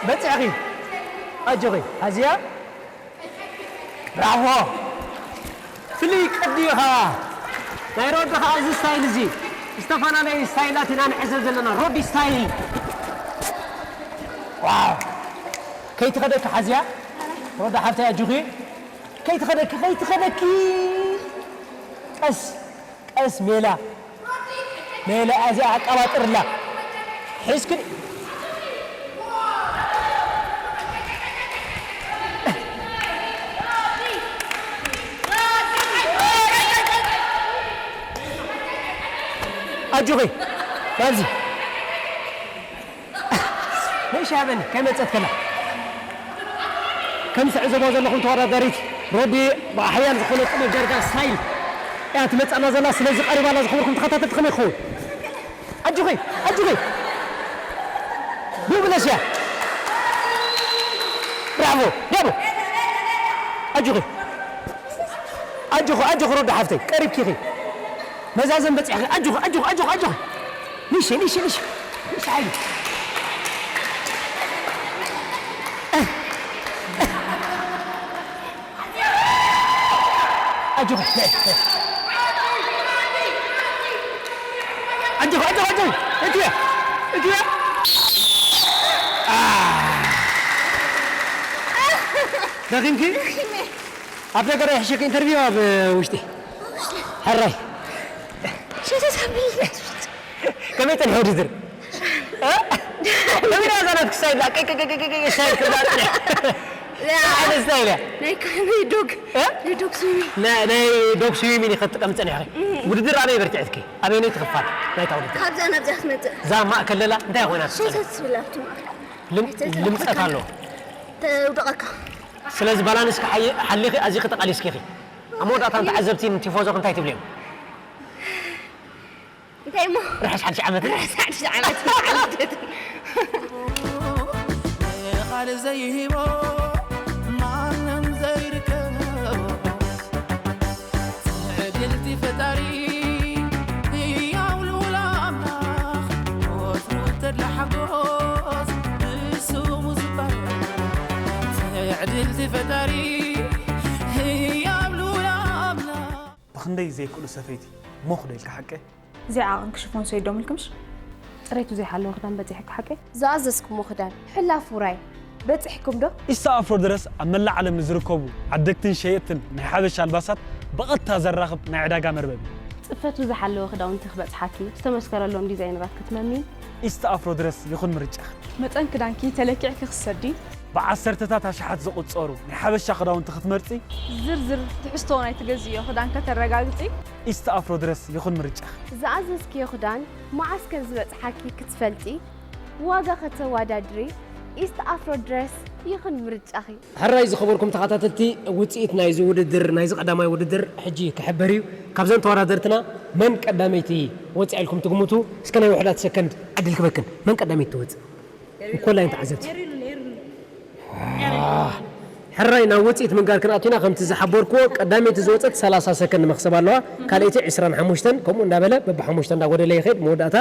በፂዕኺ ኣጆኺ ኣዚያ ብራቮ። ፍሉይ ቅዲ እዩ ኸዓ ናይ ሮዲ ኸዓ እዚ ስታይል እዚ ዝተፈላለየ ስታይላት ኢና ንዕዘብ ዘለና ሮዲ ስታይል ዋው ከይትኸደኪ ሓዝያ ሮዲ ሓፍተይ ኣጆኺ ከይትኸደኪ ከይትኸደኪ ቀስ ቀስ ሜላ ሜላ እዚኣ ኣቀባጥርላ ሒዝክን ኣጆኺ ናብዚ ንእሽተይ ሃበኒ ከይመጸት ከላ ከም ትዕዘቦ ዘለኹም ተወዳዳሪት ሮዲ ብሓያል ዝኾነ ጥበብ ዳርጋ ስታይል እያ ትመጻና ዘላ ስለዚ ቀሪባላ ዝኸበርኩም ተኸታተልቲ ከመይ ክኸውን ኣጆኺ ኣጆኺ ብብለሽ እያ ብራቮ ብራቮ ኣጆኺ ኣጆኺ ኣጆኺ ሮዲ ሓፍተይ ቀሪብኪ ኢኺ መዛዘም በጺሕኺ ኣጆኺ ኣጆኺ ኣጆኺ ኣጆኺ ንእሽተይ ንእሽተይ ንእሽተይ ንእሽተይ ሓይሊ ኣጆኺ ኣጆኺ ኣጆኺ ኣጆኺ እትያ እትያ ደኺምኪ ኣብ ደገ ዶ ይሕሸኪ ኢንተርቪው ኣብ ውሽጢ ሕራይ ሸተት ኣቢልነት ከመይ ጸኒሑ ውድድር ከመይ ዳ ዛናት ክሳይላ ቀቀቀቀቀቀ ሻይ ክባጥለ ሓደ ስታይል እያ ናይ ከመይ ዶግ ናይ ዶግ ስዊሚንግ ናይ ዶግ ስዊሚንግ ይኸትቀም ጸኒሑ ውድድር ኣበይ በርቲዕትኪ ኣበይ ነይ ትኽፋል ናይታ ውድድር ካብዛ ናብዛ ክትመጽእ እዛ ማእከል ለላ እንታይ ኮይና ሸተት ትብላቱ ልምጸት ኣሎ ተውደቐካ ስለዚ ባላንስ ሓሊኺ ኣዚኺ ተቓሊስኪ ኢኺ ኣብ መወዳእታ ንተዓዘብቲ ንቲፎዞ እንታይ ትብልዮም እንታይ እሞ ርሕስ ሓድሽ ዓመት ርሕስ ሓድሽ ዓመት ንኻልእ ዘይህቦ ማንም ዘይርከቦ ትዕድልቲ ፈጣሪ ህያው ልኡል ኣምላኽ ወትሩ ተድላ ሓጎስ ብስሙ ዝባረኽ ትዕድልቲ ፈጣሪ ህያው ልኡል ኣምላኽ ብኽንደይ ዘይክእሉ ሰፈይቲ ሞኽ ዶ ኢልካ ሓቀ? እዚኣ ዓቐንኪ ሽፎን ሰይድ ዶ ምልክምሽ? ጽሬቱ ዘይሓለወ ክዳን በጺሕኪ ሓቀይ? ዝኣዘዝኩሞ ክዳን ሕላፍ ውራይ በጺሕኩም ዶ? ኢስታ ኣፍሮ ድረስ ኣብ መላእ ዓለም ንዝርከቡ ዓደግትን ሸየጥትን ናይ ሓበሻ ኣልባሳት ብቐጥታ ዘራኽብ ናይ ዕዳጋ መርበብ እዩ። ጽፈቱ ዝሓለወ ክዳውንቲ ክበጽሓኪ፣ ዝተመስከረሎም ዲዛይነራት ክትመምዪ፣ ኢስት ኣፍሮ ድረስ ይኹን ምርጫኺ። መጠን ክዳንኪ ተለኪዕኪ ክትሰዲ። ብዓሰርተታት ኣሽሓት ዝቑጸሩ ናይ ሓበሻ ክዳውንቲ ክትመርጺ። ዝርዝር ትሕዝቶ ናይቲ ገዝእዮ ክዳን ከተረጋግጺ። ኢስት ኣፍሮ ድረስ ይኹን ምርጫኺ። ዝኣዘዝክዮ ክዳን መዓስ ከም ዝበጽሓኪ ክትፈልጢ፣ ዋጋ ከተወዳድሪ፣ ኢስት ኣፍሮ ድረስ ይኹን ምርጫኺ። ሕራይ ዝኸበርኩም ተኸታተልቲ፣ ውፅኢት ናይዚ ውድድር፣ ናይዚ ቀዳማይ ውድድር ሕጂ ክሕበር እዩ። ካብዘን ተወዳደርትና መን ቀዳመይቲ ወፅኣ ኢልኩም ትግምቱ? እስከ ናይ ውሕዳት ሰከንድ ዕድል ክበክን። መን ቀዳመይቲ ትወፅእ? እንኮላይ ተዓዘብቲ። ሕራይ ናብ ውፅኢት ምንጋር ክንኣቱ ኢና። ከምቲ ዝሓበርክዎ ቀዳመይቲ ዝወፀት ሰላሳ ሰከንድ መኽሰብ ኣለዋ። ካልኣይቲ ዕስራን ሓሙሽተን፣ ከምኡ እንዳበለ በብሓሙሽተ እንዳጎደለ ይኸይድ። መወዳእታ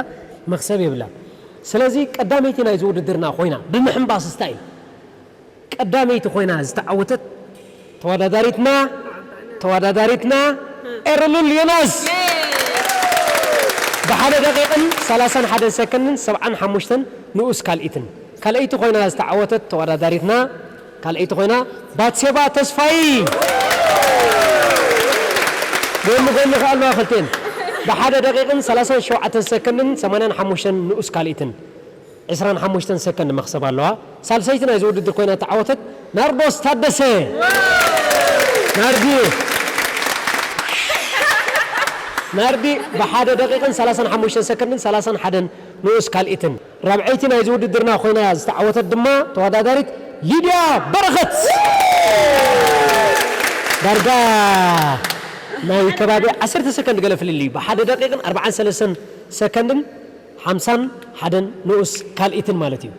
መኽሰብ የብላን። ስለዚ ቀዳመይቲ ናይዚ ውድድርና ኮይና ብምሕንባስ ስታይል ቀዳመይቲ ኮይና ዝተዓወተት ተወዳዳሪትና ተወዳዳሪትና ኤርሉል ዮናስ ብሓደ ደቂቕን ሰላሳን ሓደን ሰከንድን ሰብዓን ሓሙሽተን ንኡስ ካልኢትን። ካልኣይቲ ኮይና ዝተዓወተት ተወዳዳሪትና ካልኣይቲ ኮይና ባትሴባ ተስፋይ። ጎኒ ጎኒ ከኣ ኣለዋ ክልቴን ብሓደ ደቂቕን ሰላሳን ሸውዓተን ሰከንድን ሰማንያን ሓሙሽተን ንኡስ ካልኢትን። ዕስራን ሓሙሽተን ሰከንድ መኽሰብ ኣለዋ። ሳልሰይቲ ናይዚ ውድድር ኮይና ተዓወተት ናርዶስ ታደሰ። ናርዲ ናርዲ ብሓደ ደቂቕን ሰላሳን ሓሙሽተን ሰከንድን ሰላሳን ሓደን ንኡስ ካልኢትን። ራብዐይቲ ናይዚ ውድድርና ኮይና ዝተዓወተት ድማ ተወዳዳሪት ሊድያ በረኸት። ዳርጋ ናይ ከባቢ ዓሰርተ ሰከንድ ገለ ፍልልይ እዩ። ብሓደ ደቂቕን ኣርብዓን ሰለስተን ሰከንድን ሓምሳን ሓደን ንኡስ ካልኢትን ማለት እዩ።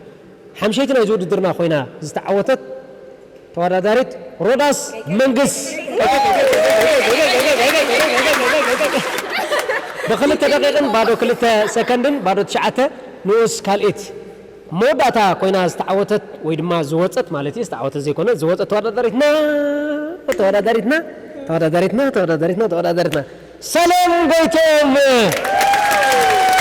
ሓምሸይቲ ናይዚ ውድድርና ኮይና ዝተዓወተት ተወዳዳሪት ሮዳስ መንግስ ብክልተ ደቂቕን ባዶ ክልተ ሰከንድን ባዶ ትሽዓተ ንኡስ ካልኢት። መወዳእታ ኮይና ዝተዓወተት ወይ ድማ ዝወፀት ማለት እዩ፣ ዝተዓወተት ዘይኮነ ዝወፀት ተወዳዳሪትና ተወዳዳሪትና ተወዳዳሪትና ተወዳዳሪትና ተወዳዳሪትና ሰሌም ጎይቶም።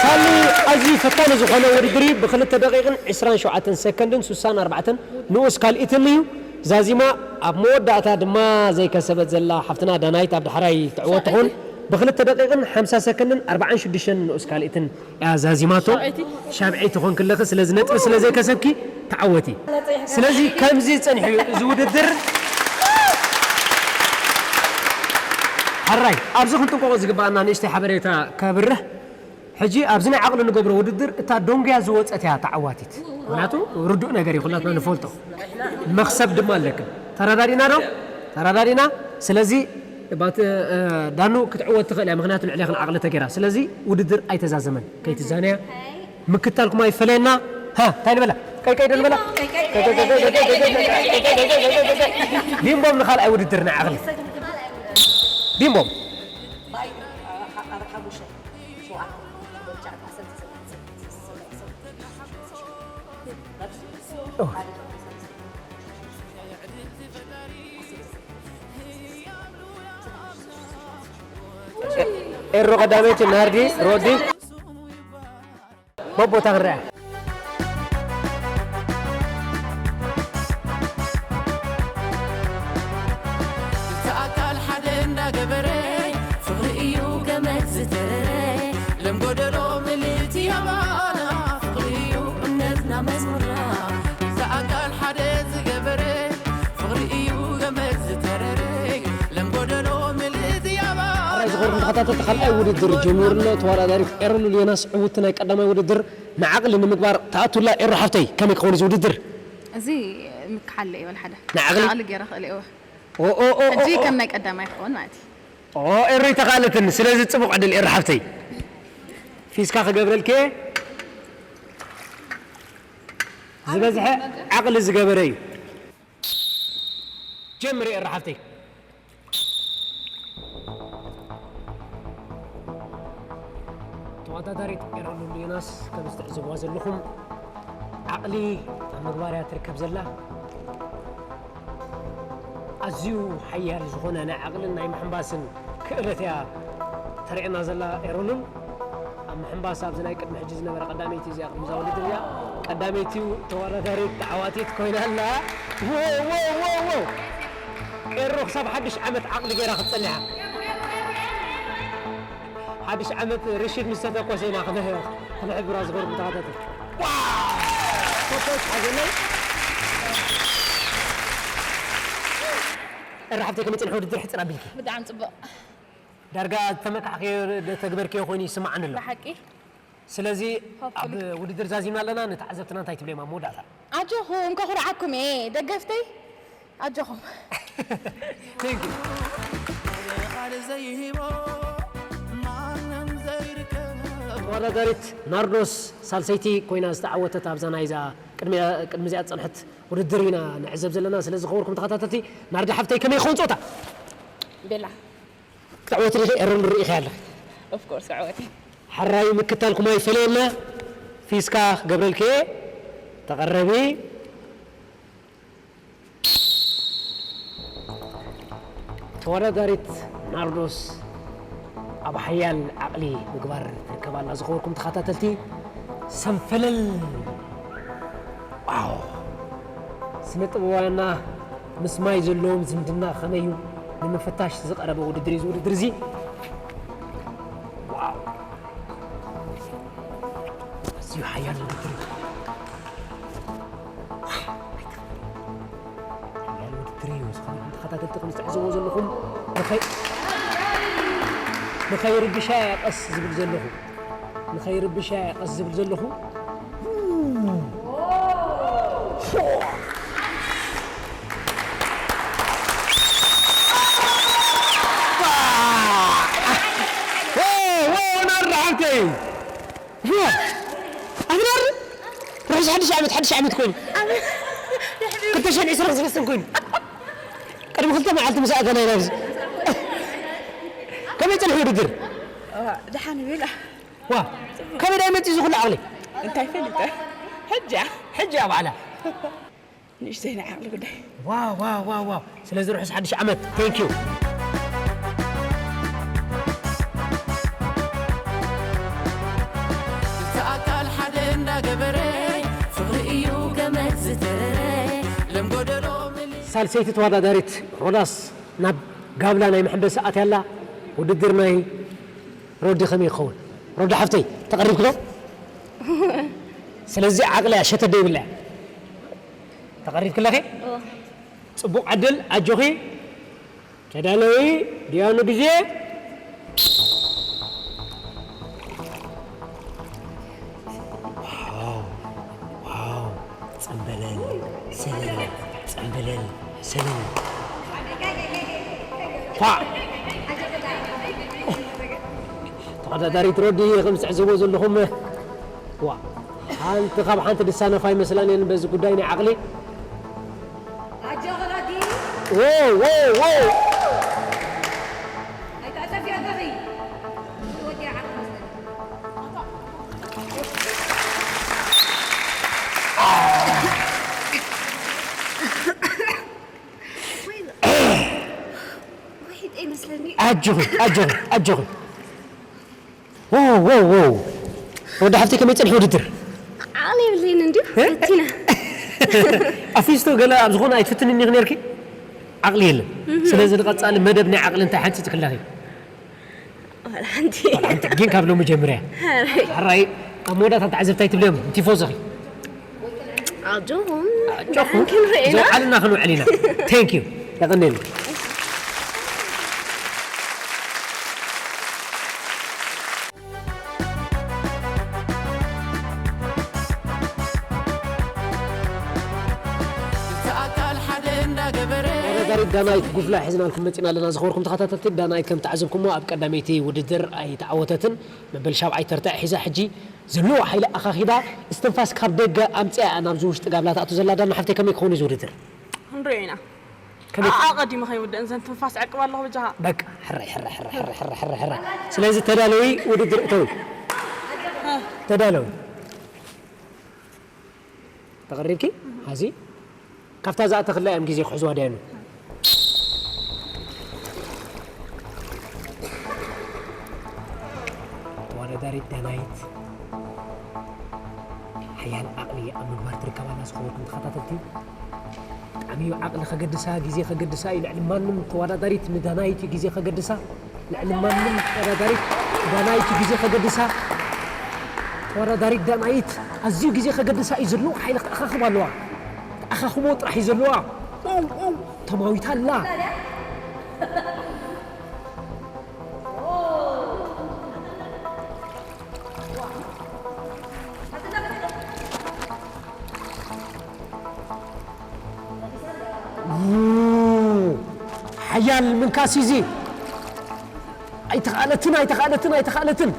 ሳሊ ኣዝዩ ፈታኒ ዝኾነ ውድድር እዩ። ብክልተ ደቂቕን ዕስራን ሸውዓተን ሰከንድን ስሳን ኣርባዕተን ንኡስ ካልኢትን እዩ። ዛዚማ ኣብ መወዳእታ ድማ ዘይከሰበት ዘላ ሓፍትና ዳናይት ኣብ ዳሕራይ ትዕወት ትኾን። ብክልተ ደቂቕን ሓምሳ ሰከንድን ኣርባዓን ሽዱሽተን ንኡስ ካልኢትን እያ ዛዚማቶ። ሻብዐይቲ ኮንኪ ኣለኺ። ስለዚ ነጥቢ ስለ ዘይከሰብኪ ተዓወቲ። ስለዚ ከምዚ ጸኒሑ እዩ እዚ ውድድር። ሕራይ ኣብዚ ክንጥንቀቖ ዝግባኣና ንእሽተይ ሓበሬታ ከብርህ። ሕጂ ኣብዚ ናይ ዓቕሊ ንገብሮ ውድድር እታ ደንጉያ ዝወጸት እያ ተዓዋቲት። ምክንያቱ ርዱእ ነገር እዩ፣ ኩላትና ንፈልጦ። መኽሰብ ድማ ኣለክን። ተረዳዲና ዶ? ተረዳዲና። ስለዚ ባት ዳኑ ክትዕወት ትኽእል እያ፣ ምክንያቱ ልዕሌኽን ዓቕሊ ተገይራ። ስለዚ ውድድር ኣይተዛዘመን፣ ከይትዛነያ ምክታልኩም ኣይፈለየና። ሃ እንታይ ንበላ? ቀይ ቀይ ዶ ንበላ? ቢምቦም ንኻልኣይ ውድድር ናይ ዓቕሊ ቢምቦም ኤሮ ቀዳመይቲ ናርዲ ሮዲ በቦታ ክንረኣ እቲ ኣካል ሓደ እንዳገበረ ፍቕሪ እዩ ገመድ ዝተረረ ለም ጎደሎ ምልእቲ ኣባና ፍቕሪ እዩ እምነትና መዝሙርና እቲ ኣካል ሓደ ዝገበረ ፍቕሪ እዩ ገመድ ዝተረረ ለም ጎደሎ ምልእቲ ኣባና ዝኸርኩም ተኸታተልቲ ካልኣይ ውድድር ጀሚሩ ኣሎ። ተወዳዳሪት ኤረሉል ዮናስ ዕውቲ ናይ ቀዳማይ ውድድር ንዓቕሊ ንምግባር ትኣቱላ። ኤሮ ሓፍተይ ከመይ ክኸውን እዚ ውድድር? እዚ ምክሓለ እዩ ወላ ሓደ ንዓቕሊ? ንዓቕሊ ገይረ ክእል እየ ኦ፣ ኦ፣ ኦ፣ ኦ፣ ሕጂ ኦ። ከም ናይ ቀዳማይ ክኸውን ማለት እዩ ኦ፣ ኤሮ ይተኻለትኒ። ስለዚ ጽቡቕ ዕድል ኤሮ ሓፍተይ። ፊስካ ክገብረልኪ እየ። ዝበዝሐ ዓቕሊ ዝገበረ እዩ። ጀምሪ ኤሮ ሓፍተይ። ተወዳዳሪት ኤረሉል ዮናስ ከም እትዕዘብዋ ዘለኹም ዓቕሊ ኣብ ምግባር እያ ትርከብ ዘላ። ኣዝዩ ሓያል ዝኾነ ናይ ዓቕልን ናይ ምሕንባስን ክእለት እያ ተርእየና ዘላ ኤረሉል። ኣብ ምሕንባስ ኣብዚ ናይ ቅድሚ ሕጂ ዝነበረ ቀዳመይቲ እዚኣ ቅድሚ እዛ ውድድር እዚኣ ቀዳመይቲ ተወዳዳሪት ተዓዋቲት ኮይና ኣላ። ዎ፣ ዎ፣ ዎ፣ ዎ። ኤሮ ክሳብ ሓድሽ ዓመት ዓቕሊ ገይራ ክትጸንሕ እያ። ሓድሽ ዓመት ርሽድ ምስ ተተኮሰ ኢና ክነ-፣ ክነሕብራ ዝኸርኩ ተኸታተልቲ። ዋው! ፎቶ ይትሓዘለይ። ኤረ ሓፍተይ ከመይ ጸኒሑ ውድድር ሕጽር ኣቢልኪ? ብጣዕሚ ጽቡቕ። ዳርጋ ዝተመካሕክዮ ተግበርክዮ ኮይኑ ይስማዓኒ ኣሎ። ብሓቂ? ስለዚ ኣብ ውድድር ዛዚምና ኣለና። ንተዓዘብትና እንታይ ትብለዮም ኣብ መወዳእታ? ኣጆኹም ከኹርዓኩም እየ ደገፍተይ። ኣጆኹም። Thank you። ተወዳዳሪት ናርዶስ ሳልሰይቲ ኮይና ዝተዓወተት ኣብዛ ናይዛ ቅድሚ እዚኣ ዝፀንሐት ውድድር ኢና ንዕዘብ ዘለና። ስለዚ ዝኸበርኩም ተኸታተልቲ፣ ናርዲ ሓፍተይ ከመይ ይኸውን ፀወታ? ቤላ ክትዕወቲ ዲኺ? ኤረን ርኢኺ ኣለኺ። Of course ክዕወት እየ። ሕራይ ምክታልኩም ኣይፈለየና። ፊስካ ክገብረልኪ እየ። ተቐረቢ። ተወዳዳሪት ናርዶስ ኣብ ሓያል ዓቕሊ ምግባር ትርከብ ኣላ። ዝኸበርኩም ተኸታተልቲ፣ ሰንፈለል። ዋው! ስነ ጥበባውያንና ምስ ማይ ዘለዎም ዝምድና ከመይ እዩ ንምፍታሽ ዝቐረበ ውድድር እዩ። እዚ ውድድር እዚ ዋው! ኣዝዩ ሓያል ውድድር እዩ። ሓያል ውድድር እዩ። ዝኸበርኩም ተኸታተልቲ፣ ከም እትዕዘብዎ ዘለኹም ንኸይ-፣ ንኸይርብሻ እየ ቀስ ዝብል ዘለኹ። ንኸይርብሻ እየ ቀስ ዝብል ዘለኹ። ኦ፣ ኦ፣ ናርዲ ሓፍተይ። ዋ! ኣፍራር! ርሑስ ሓድሽ ዓመት፣ ሓድሽ ዓመት ኮይኑ። ክልተ ሽሕን ዕስራን ሰለስተን ኮይኑ። ቅድሚ ክልተ መዓልቲ ምስ ኣተና ኢና ኣብዚ። ከመይ ጸንሑ ውድድር? ደሓን ይብል። ዋ! ከመይ ዳይ መጺኡ እዚ ኩሉ ዓቕሊ? እንታይ ፈሊጠ? ሕጂ እያ። ሕጂ እያ ባዕላ። ንእሽተይ ናይ ዓቕሊ ጉዳይ። ዋው፣ ዋው፣ ዋው፣ ዋው። ስለዚ ርሑስ ሓድሽ ዓመት። Thank you። እቲ ኣካል ሓደ እንዳገበረ ፍቕሪ እዩ ገመድ ዝተረረ ለም ጎደሎ መሊሱ ሳልሰይቲ ተወዳዳሪት ሮዳስ ናብ ጋብላ ናይ መሐንበሲ ኣትያ ኣላ። ውድድር ናይ ሮዲ ከመይ ይኸውን? ሮዲ ሓፍተይ፣ ተቐሪብኪ ዶ? ስለዚ ዓቕሊ እያ፣ ሸተት ዶ ይብላ እያ። ተቐሪብኪ ኣለኺ? ጽቡቕ ዕድል፣ ኣጆኺ። ተዳለዊ፣ ድያኑ ግዜ። ዋው፣ ዋው፣ ጸምበለል፣ ሰለል፣ ጸምበለል፣ ሰለል። ኳ! ተወዳዳሪት ሮዲ፣ ከም ትዕዘብዎ ዘለኹም፣ ዋ፣ ሓንቲ ካብ ሓንቲ ድሳነፋ ኣይመስላን እየን በዚ ጉዳይ ናይ ዓቕሊ። ኣጆኺ ሮዲ። ዎ፣ ዎ፣ ዎ! ኣይትዕጸፊ ኣጆኺ። ወዲ ዓቕሊ መስለኒ። ወይ፣ ወይ፣ ይመስለኒ። ኣጆኺ፣ ኣጆኺ፣ ኣጆኺ። ዎ፣ ዎ፣ ዎ። ወዲ ሓፍተይ ከመይ ጸኒሑ ውድድር? ዓቕሊ የብለይን እንድዩ። እ? ፈቲና። ኣፊስቶ ገለ ኣብ ዝኾነ ኣይትፍትንን ኢኺ ነርኪ? ዓቕሊ የለን። ስለዚ ንቐጻሊ መደብ ናይ ዓቕሊ እንታይ ሓንጺጽ ክላኺ? ዋላ ሓንቲ። ዋላ ሓንቲ ግን ካብ ሎሚ ጀምርያ። ሕራይ ኣብ መወዳእታ ተዓዘብቲ ኣይትብልዮም፣ ቲፎዞኺ። ኣጆኹም። ጆኹም ክንርኢ ኢና። ዘውዓልና ክንውዕል ኢና። Thank you። የቐንየልና። እቲ ኣካል ሓደ እንዳገበረ ተወዳዳሪት ዳናይት ጉፍላ ሒዝናልኩም መፂና ኣለና። ዝኸበርኩም ተኸታተልቲ፣ ዳናይት ከም ተዓዘብኩሞ ኣብ ቀዳመይቲ ውድድር ኣይተዓወተትን። መበል ሻብዓይ ተርታ ሒዛ ሕጂ ዘለዎ ሓይሊ ኣኻኺባ እስትንፋስ ካብ ደገ ኣምፅኣ እያ ናብዚ ውሽጢ ጋብላ ትኣቱ ዘላ። ዳና ሓፍተይ ከመይ ክኸውን እዩ እዚ ውድድር? ክንሪኦ ኢና። ከመይ ኣኣ ቀዲሙ ከይውድእን ዘን ትንፋስ ዕቅብ ኣለኹ ብጃኻ። በቃ ሕራይ ሕራይ ሕራይ ሕራይ ሕራይ ሕራይ ሕራይ። ስለዚ ተዳለዊ ውድድር እተዊ። ተዳለዊ። ተቐሪብኪ? ሓዚ ካብታ ዝኣተኽላ እዮም ግዜ ክሕዝዋ ደያኑ። ተወዳዳሪት ዳናይት ሓያል ዓቕሊ ኣብ ምግባር ትርከብ ኣላ። ዝኸበርኩም ተኸታተልቲ፣ ብጣዕሚ እዩ ዓቕሊ ከገድሳ፣ ግዜ ከገድሳ እዩ። ልዕሊ ማንም ተወዳዳሪት ንዳናይት እዩ ግዜ ከገድሳ። ልዕሊ ማንም ተወዳዳሪት ዳናይት እዩ ግዜ ከገድሳ። ተወዳዳሪት ዳናይት ኣዝዩ ግዜ ከገድሳ እዩ። ዘለዎ ሓይሊ ክትኣኻኽብ ኣለዋ። ክትኣኻኽቦ ጥራሕ እዩ ዘለዋ። ኦው፣ ኦው፣ ተማዊታ ኣላ። ሓያል ምንካስ እዚ ኣይተኻእለትን ኣይተኻእለትን ኣይተኻእለትን።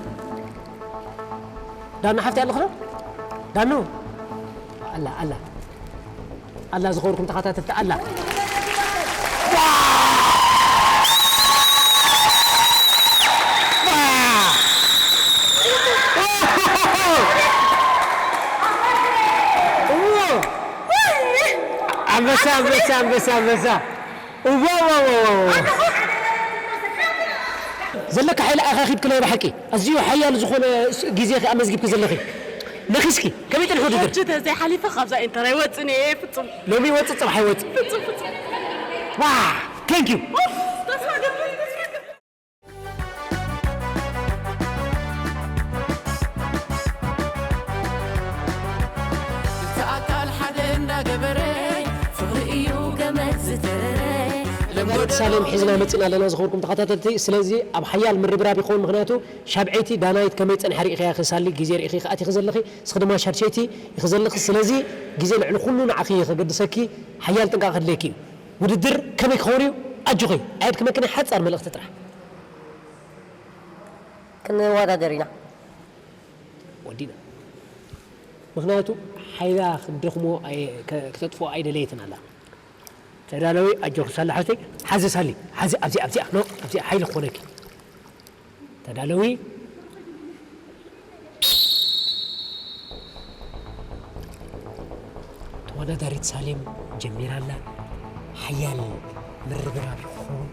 ዳና ሓፍቲ ኣለኽዶ? ዳኑ ኣላ ኣላ ኣላ፣ ዝኸበርኩም ተኸታተልቲ ኣላ። ኣንበሳ ኣንበሳ ኣንበሳ ኣንበሳ። እዋ እዋ እዋ እዋ እዋ። ዘለካ ሓይሊ ኣኻኺብኪ ናይ ብሓቂ ኣዝዩ ሓያል ዝኾነ ስ- ግዜኺ ኣመዝጊብኪ ዘለኺ። ነኺስኪ ከመይ ጸኒሑ ውድድር? ሕጂ ተዘይሓሊፈ ካብዛ ኢንተር ኣይወጽን እየ ፍጹም። ሎሚ ይወጽእ ጽባሕ ኣይወጽእ። ፍጹም ፍጹም። ዋ፣ thank you። ተስፋ ገብር ተስፋ ገብር። ክልተ ኣካል ሓደ እንዳገበረ ፍቕሪ እዩ ገመድ ዝተረረ። ዳናይት ሳሌም ሒዝና መጺና ኣለና ዝኸበርኩም ተኸታተልቲ። ስለዚ ኣብ ሓያል ምርብራብ ይኸውን፣ ምኽንያቱ ሻብዐይቲ ዳናይት ከመይ ጸኒሓ ርኢኽያ ክሳሊ ግዜ ርኢኺ ክኣቲኺ ዘለኺ፣ ንስኺ ድማ ሻድሸይቲ ኢኺ ዘለኺ። ስለዚ ግዜ ልዕሊ ኩሉ ንዓኺ እዩ ከገድሰኪ፣ ሓያል ጥንቃቐ ከድልየኪ እዩ። ውድድር ከመይ ክኸውን እዩ? ኣጆኺ ኣየድክመክን፣ ሓጻር መልእኽቲ ጥራሕ። ክንወዳደር ኢና። ወዲና። ምኽንያቱ ሓይላ ክትደኽሞ ኣየ- ከ- ክተጥፍኦ ኣይደለየትን ኣላ። ተዳለዊ ኣጆኺ ሳሊ ሓፍተይ፣ ሓዚ ሳሊ፣ ሓዚ ኣብዚኣ ኣብዚኣ ኖ ኣብዚኣ ሓይሊ ክኾነኪ። ተዳለዊ። ተወዳዳሪት ሳሌም ጀሚራ ኣላ። ሓያል ምርብራብ ክኸውን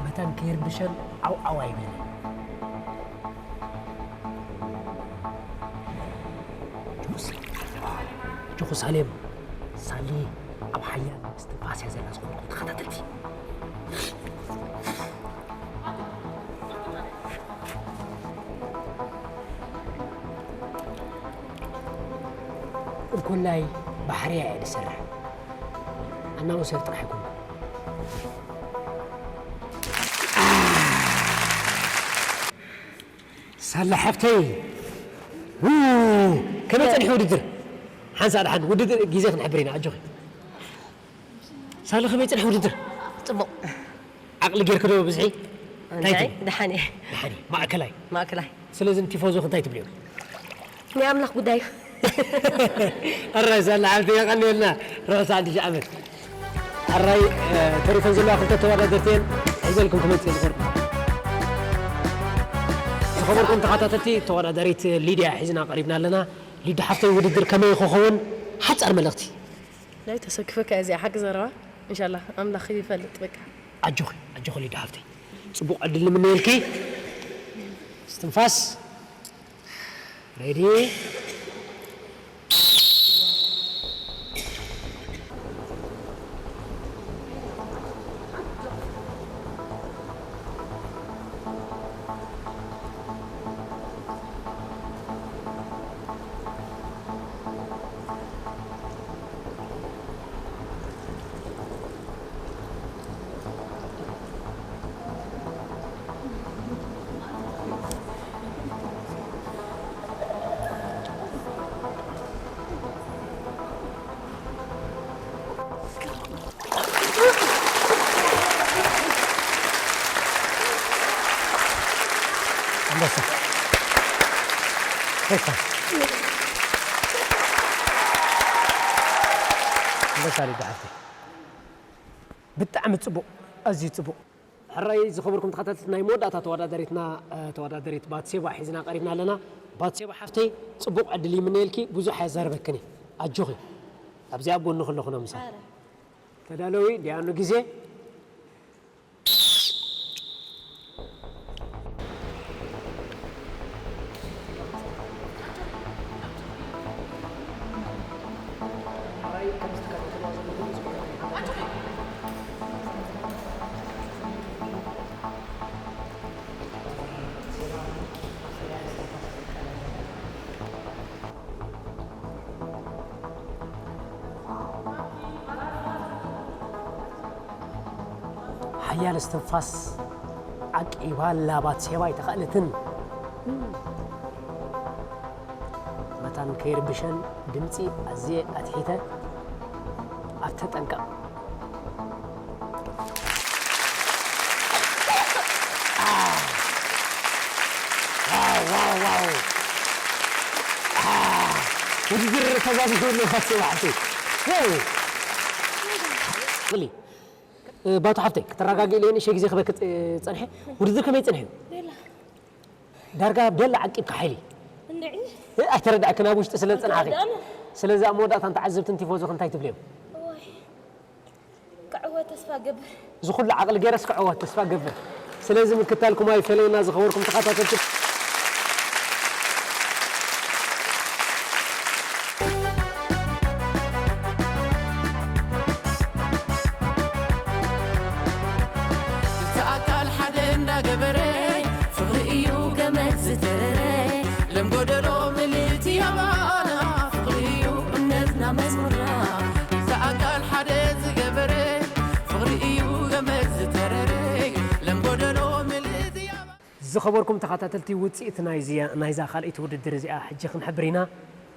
መታን ከይርብሸን ዓው ዓው ኣይበለን። ጆስ ጆኹ ሳሌም ሳሊ ኣብ ሓያል ምስትንፋስ እያ ዘላ ዝኾንኩም ተኸታተልቲ። እንኮላይ ባሕርያ እያ ዝሰርሕ ኣናውንሰር ጥራሕ ኣይኮንኩ። ሳላ ሓፍተይ ው፣ ከመይ ጸኒሑ ውድድር? ሓንሳእ ደሓን ውድድር ግዜ ክንሕብር ኢና ኣጆኺ። ሳላ ከመይ ጸኒሑ ውድድር? ጽቡቕ። ዓቕሊ ጌርኪ ዶ ብዝሒ? እንታይ እንታይ? ትብሊ? ደሓን እየ። ደሓን እዩ። ማእከላይ። ማእከላይ። ስለዚ ንቲፎዞ እንታይ ትብልዮ? ናይ ኣምላኽ ጉዳይ እዩ። ኣራይ ሳላ ሓፍቲ የቐንየልና። ርሑስ ሓድሽ ዓመት። ኣራይ እ፣ ተሪፈን ዘለዋ ክልተ ተወዳደርቲ እየን ሒዘልኩም ክመጽእ ዝኸርኩ። ዝኸበርኩም ተኸታተልቲ ተወዳዳሪት ሊድያ ሒዝና ቀሪብና ኣለና። ሊድያ ሓፍተይ ውድድር ከመይ ክኸውን ሓጻር መልእኽቲ? ናይ ተሰክፈካ እዚኣ ሓቂ ዘረባ እንሻላ ኣምላኽ ይፈልጥ በቃ። ኣጆኺ ኣጆኺ ሊድያ ሓፍተይ ጽቡቕ ዕድል ንምነየልኪ። እስትንፋስ ሬዲ። ኣንበሳ። ፌስታ። ኣንበሳ ሊዳ ሓፍተይ። ብጣዕሚ ጽቡቕ፣ ኣዝዩ ጽቡቕ። ሕራይ ዝኸበርኩም ተኸታተልቲ፣ ናይ መወዳእታ ተወዳዳሪትና፣ እ፣ ተወዳዳሪት ባትሴባ ሒዝና ቀሪብና ኣለና። ባትሴባ ሓፍተይ፣ ጽቡቕ ዕድል ይምነየልኪ። ብዙሕ ኣየዛርበክን እየ። ኣጆኺ። ኣብዚኣ ኣብ ጎንኺ ኣለኹ፣ ኖምሳ። ተዳለዊ፣ ዲያኑ ግዜ። ሓያል እስትንፋስ ዓቂባ ኣላ ባትሴባ ኣይተኻእለትን። መታን ከይርብሸን ድምጺ ኣዝየ ኣትሒተ ኣብ ተጠንቀቕ። ይግር ተዛዚሁ ኣሎ ባቶ ባሕቲ። ሄይ! ሊ፣ እ፣ ባቶ ሓፍተይ፣ ክትረጋግእ ኢለ ንእሽተይ ግዜ ክበክ ጸ-፣ ጸንሐ። ውድድር ከመይ ጸንሐ እዩ? ዳርጋ ቤላ ዓቂብካ ሓይሊ። እንድዒ። እ፣ ኣይተረዳእክን ኣብ ውሽጢ ስለ ዝጸናሕኺ። ኣይተረዳእን። ስለዚ ኣብ መወዳእታ ንተዓዘብትን ቲፎዞ እንታይ ትብልዮም? እዋይ። ክዕወት ተስፋ ገብር። እዚ ኩሉ ዓቕሊ ገይረስ ክዕወት ተስፋ ገብር። ስለዚ ምክታልኩም ኣይፈለየና ዝኸበርኩም ተኸታተልቲ። ክልተ ኣካል ሓደ እንዳገበረ ፍቕሪ እዩ ገመድ ዝተረረ ለም ጎደሎ ምልእቲ ኣባና ፍቕሪ እዩ እምነትና መዝሙርና ክልተ ኣካል ሓደ ዝገበረ ፍቕሪ እዩ ገመድ ዝተረረ ለም ጎደሎ ምልእቲ ኣባና ዝኸበርኩም ተኸታተልቲ ውፅኢት ናይዚ ናይዛ ካልኣይቲ ውድድር እዚኣ ሕጂ ክንሕብር ኢና።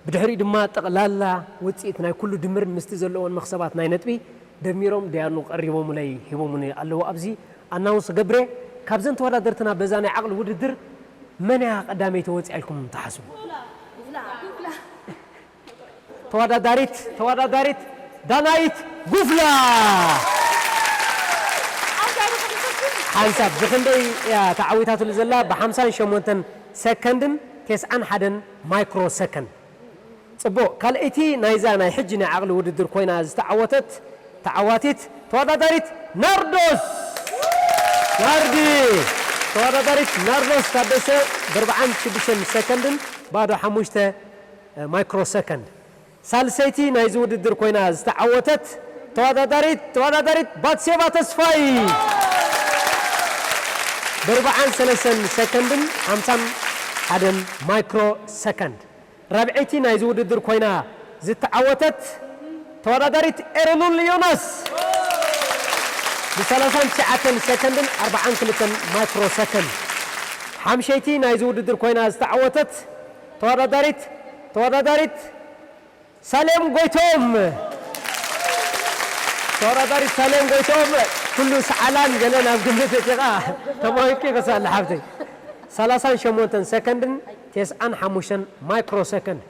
ብድሕሪኡ ድማ ጠቕላላ ውጽኢት ናይ ኩሉ ድምርን ምስቲ ዘለዎን መኽሰባት ናይ ነጥቢ ደሚሮም ደያኑ ቀሪቦሙለይ ሂቦሙኒ ኣለዉ። ኣብዚ ኣናውንስ ገብረ፣ ካብዘን ተወዳደርትና በዛ ናይ ዓቕሊ ውድድር መን እያ ቀዳመይቲ ወጺኣ ኢልኩም ትሓስቡ? ተወዳዳሪት፣ ተወዳዳሪት ዳናይት ጉፍላ። ሓንሳብ ብኽንደይ እያ ተዓዊታትሉ ዘላ? ብሓምሳን ሸሞንተን ሰከንድን ተስዓን ሓደን ማይክሮ ሰከንድ። ጽቡቕ። ካልኣይቲ ናይዛ ናይ ሕጂ ናይ ዓቕሊ ውድድር ኮይና ዝተዓወተት ተዓዋቲት ተወዳዳሪት ናርዶስ ናርዲ። ተወዳዳሪት ናርዶስ ታደሰ ብኣርብዓን ሽዱሽተን ሰከንድን ባዶ ሓሙሽተ ማይክሮ ሰከንድ። ሳልሰይቲ ናይዚ ውድድር ኮይና ዝተዓወተት ተወዳዳሪት፣ ተወዳዳሪት ባትሴባ ተስፋይ ብኣርብዓን ሰለስተን ሰከንድን ሓምሳን ሓደን ማይክሮ ሰከንድ። ራብዐይቲ ናይዚ ውድድር ኮይና ዝተዓወተት ተወዳዳሪት ኤረሉል ዮናስ ብሰላሳን ትሽዓተን ሰከንድን ኣርብዓን ክልተን ማይክሮ ሰከንድ። ሓምሸይቲ ናይዚ ውድድር ኮይና ዝተዓወተት ተወዳዳሪት፣ ተወዳዳሪት ሳሌም ጎይቶም። ተወዳዳሪት ሳሌም ጎይቶም፣ ኩሉ ሰዓላን ገለን ኣብ ግምት እቲኻ ተማሂርኪ ከሳለ ሓብተይ። ሰላሳን ሸሞንተን ሰከንድን ተስዓን ሓሙሽተን ማይክሮ ሰከንድ።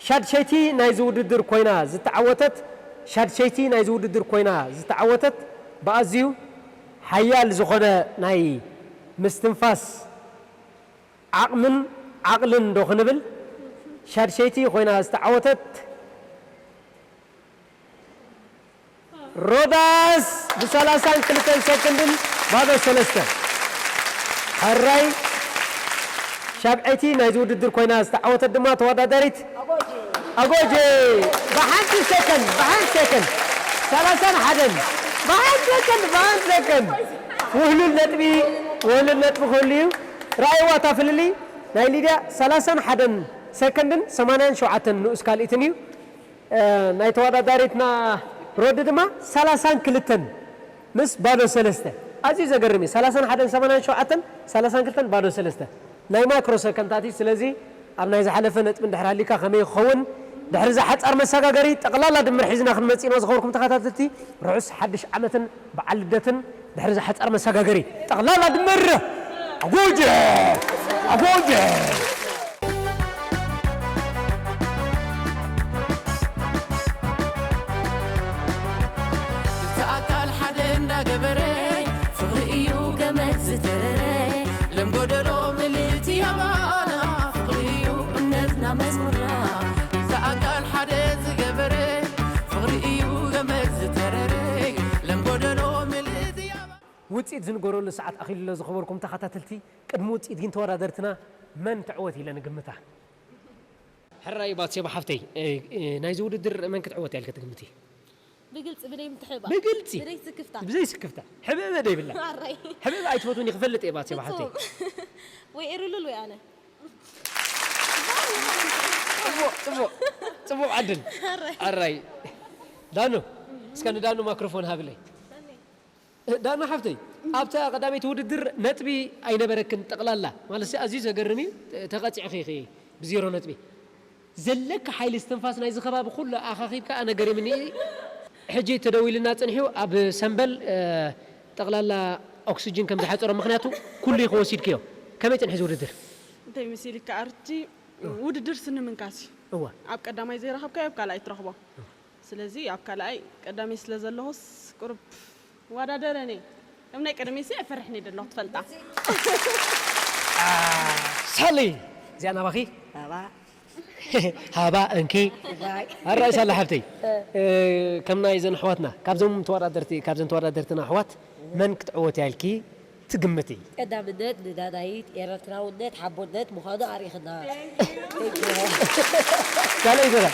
ሻድሸይቲ ናይዚ ውድድር ኮይና ዝተዓወተት፣ ሻድሸይቲ ናይዚ ውድድር ኮይና ዝተዓወተት ብኣዝዩ ሓያል ዝኾነ ናይ ምስትንፋስ ዓቕምን ዓቕልን ዶ ክንብል፣ ሻድሸይቲ ኮይና ዝተዓወተት ሮዳስ ብሰላሳን ክልተን ሰክንድን ባዶ ሰለስተ። ሕራይ ሻብዐይቲ ናይዚ ውድድር ኮይና ዝተዓወተት ድማ ተወዳዳሪት ኣጎጄ ብሓንቲ ሰከንድ፣ ብሓንቲ ሰከንድ ሰላሳን ሓደን ብሓንቲ ሰከንድ፣ ብሓንቲ ሰከንድ ውህሉል ነጥቢ፣ ውህሉል ነጥቢ ክህሉ እዩ። ረኣይዋ እታ ፍልልይ ናይ ሊድያ ሰላሳን ሓደን ሰከንድን ሰማንያን ሸውዓተን ንኡስ ካልኢትን እዩ። እ፣ ናይ ተወዳዳሪትና ሮዲ ድማ ሰላሳን ክልተን ምስ ባዶ ሰለስተ። ኣዝዩ ዘገርም እዩ። ሰላሳን ሓደን ሰማንያን ሸውዓተን፣ ሰላሳን ክልተን ባዶ ሰለስተ። ናይ ማይክሮ ሰከንታት እዩ። ስለዚ ኣብ ናይ ዝሓለፈ ነጥቢ እንድሕር ሃሊካ ከመይ ክኸውን፣ ድሕሪ እዚ ሓጻር መሰጋገሪ ጠቕላላ ድምር ሒዝና ክንመጽእ ኢና። ዝኸበርኩም ተኸታተልቲ፣ ርሑስ ሓድሽ ዓመትን በዓል ልደትን። ድሕሪ እዚ ሓጻር መሰጋገሪ ጠቕላላ ድምር ኣጎጀ! ኣጎጀ! ክልተ ኣካል ሓደ እንዳገበረ ፍቕሪ እዩ ገመድ ዝተረረ ለም ጎደሎ ምልእቲ ኣባና ፍቕሪ እዩ እምነትና መዝሙርና ክልተ ኣካል ሓደ ዝገበረ ፍቕሪ እዩ ገመድ ዝተረረ ለም ጎደሎ ምልእቲ ኣባና ውጽኢት ዝንገረሉ ሰዓት ኣኺሉ ኣሎ። ዝኸበርኩም ተኸታተልቲ፣ ቅድሚ ውጽኢት ግን ተወዳደርትና መን ትዕወት ኢለ ንግምታ። ሕራይ ባትሴባ ሓፍተይ፣ እ፣ እ፣ ናይዚ ውድድር መን ክትዕወት እያ ኢልካ ትግምቲ? ብግልጺ ብደይ ምትሕብባር። ብግልጺ? ብደይ ስክፍታ። ብዘይ ስክፍታ። ሕብእበ ደይብላ። ኣራይ። ሕብእበ ኣይትፈትውን ይኽፈልጥ እየ ባትሴባ ሓፍተይ። ፍጹም። ወይ ኤሩሉል ወይ ኣነ። ጽቡቕ፣ ጽቡቕ። ጽቡቕ ዕድል። ኣራይ። ኣራይ። ዳኑ፣ እስከ ንዳኑ ማይክሮፎን ሃብለይ። ዳና ሓፍተይ፣ ኣብታ ቀዳመይቲ ውድድር ነጥቢ ኣይነበረክን ጠቕላላ። ማለት ኣዝዩ ዘገርም እዩ። ተቐጺዕኺ ኢኺ ብዜሮ ነጥቢ። ዘለካ ሓይሊ እስትንፋስ ናይዚ ከባቢ ኩሉ ኣኻኺብካ ኣነ ገሪምኒ። ሕጂ ተደዊልና ጸኒሑ ኣብ ሰምበል፣ እ፣ ጠቕላላ ኦክስጅን ከም ዝሓጸሮ፣ ምኽንያቱ ኩሉ ኢኺ ወሲድክዮ። ከመይ ጸኒሑ እዚ ውድድር? እንታይ መሲልካ ኣርቲ ውድድር ስኒ ምንካስ እዩ። እወ። ኣብ ቀዳማይ ዘይረኸብካዮ ኣብ ካልኣይ ትረኽቦ። ስለዚ ኣብ ካልኣይ ቀዳመይ ስለ ዘለኹስ ቁሩብ ዋዳደረኒ። ከም ናይ ቅድሚ ሲ ኣይፈርሕን እየ ዘለኹ ትፈልጣ። ሳሊ እዚኣ ናባኺ። ባባ ሃባ እንኪ። ኣራይ ሳሊ ሓብተይ፣ ከም ናይ ዘን ኣሕዋትና ካብዞም ተወዳደርቲ ካብዘን ተወዳደርትና ኣሕዋት መን ክትዕወት እያ ኢልኪ ትግምቲ? ቀዳምነት ንዳናይት ኤረትራውነት ሓቦነት ምዃኑ ኣሪኽና። ካልኣይ ዘራ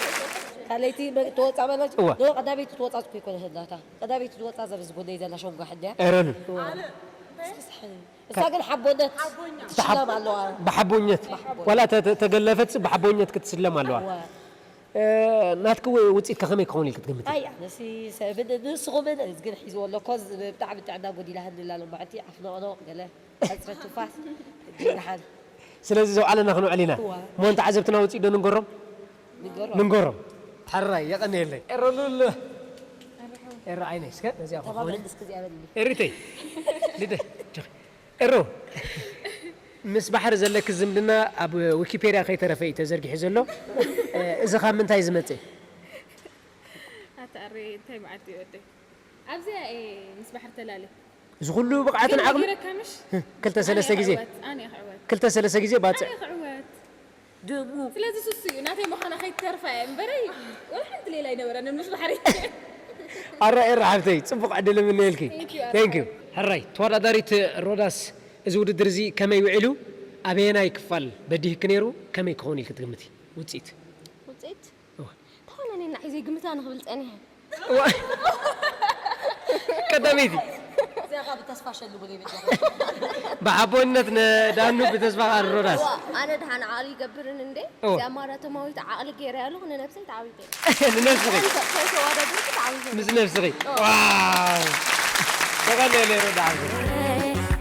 ካልኣይቲ መ- ትወፃ በለች እዋ። ኖ ቀዳመይቲ ትወፃ እኮ ይኮነ ህዳታ ቀዳመይቲ ትወፃ ዘብዝ ጎነይ ዘላ ሸንጓሕ እንድያ ኤረሉ እሳ ግን ሓቦነት ትሽለም ኣለዋ። ብሓቦኘት ዋላ ተ- ተ- ተገለፈት ብሓቦኘት ክትስለም ኣለዋ። እዋ። ናትኪ ውፅኢት ከ ከመይ ክኸውን ኢልክ ትግምቲ? ኣይ ኣነሲ ሰብን ንስኹምን እዚ ግን ሒዝዎ ኣሎ ኮዝ ብጣዕሚ ጥዕና ጎዲላህኒ ላሎ ማዕልቲ ዓፍኖቕኖቕ ገለ ሕፅረት ትንፋስ ድሓን ስለዚ ዘውዓለና ክንውዕል ኢና። እዋ። እሞ ንተዓዘብትና ውፅኢት ዶ ንንገሮም? ንገሮ ንንገሮም። ሕራይ የቐንየለይ። ኤረሉል ኤረ ዓይነይ እስከ ነዚኣ ተባበረ ክኾነ እስኪ እዚኣ በልኒ ኤሪተይ ሊደ ኤሮ ምስ ባሕሪ ዘለኪ ዝምድና ኣብ ዊኪፔድያ ከይተረፈ እዩ ተዘርጊሑ ዘሎ። እዚ ካብ ምንታይ ዝመፅእ? ኣታ ኣሬ እንታይ መዓልቲ እዩ ወደይ ኣብዚኣ እየ ምስ ባሕሪ ተላለ እዚ ኩሉ ብቕዓትን ዓቕሚ ገረካ ምሽ ክልተ ሰለስተ ግዜ ኣነ ክዕወት ክልተ ሰለስተ ግዜ ባፅዕ ኣነ ክዕወት ድሙ ስለዚ ሱሱ እዩ ናተይ ምዃና ከይትተርፋ እየ እምበረይ ወላ ሓንቲ ሌላ ኣይነበረንን ምስ ባሕሪ ኣረ ኤረ ሓብተይ ፅቡቕ ዕድል እምነየልኪ Thank you፣ Thank you። ሕራይ ተወዳዳሪት ሮዳስ እዚ ውድድር እዚ ከመይ ውዒሉ ኣበየናይ ክፋል በዲህኪ ነይሩ ከመይ ክኸውን ኢልኪ ትግምቲ ውፅኢት ውፅኢት ተኾነ እኔ ንዓይ ዘይግምታ ንኽብል ፀኒሐ ቀዳመይቲ እዚኣ ካብ ተስፋ ሸልቡ ዘይብል ብሓቦነት ንዳኑ ብተስፋ ቃል ሮዳስ ኣነ ድሓን ዓቕሊ ይገብርን እንዴ እወ። እዚኣ ማራቶማዊት ዓቕሊ ገይረ ያለኹ ንነብሰይ ተዓዊተ ንነብስኺ ተወዳደርቲ ተዓዊተ ምስ ነብስኺ ዋው ተቐለለ ሮዳ ዓብዱ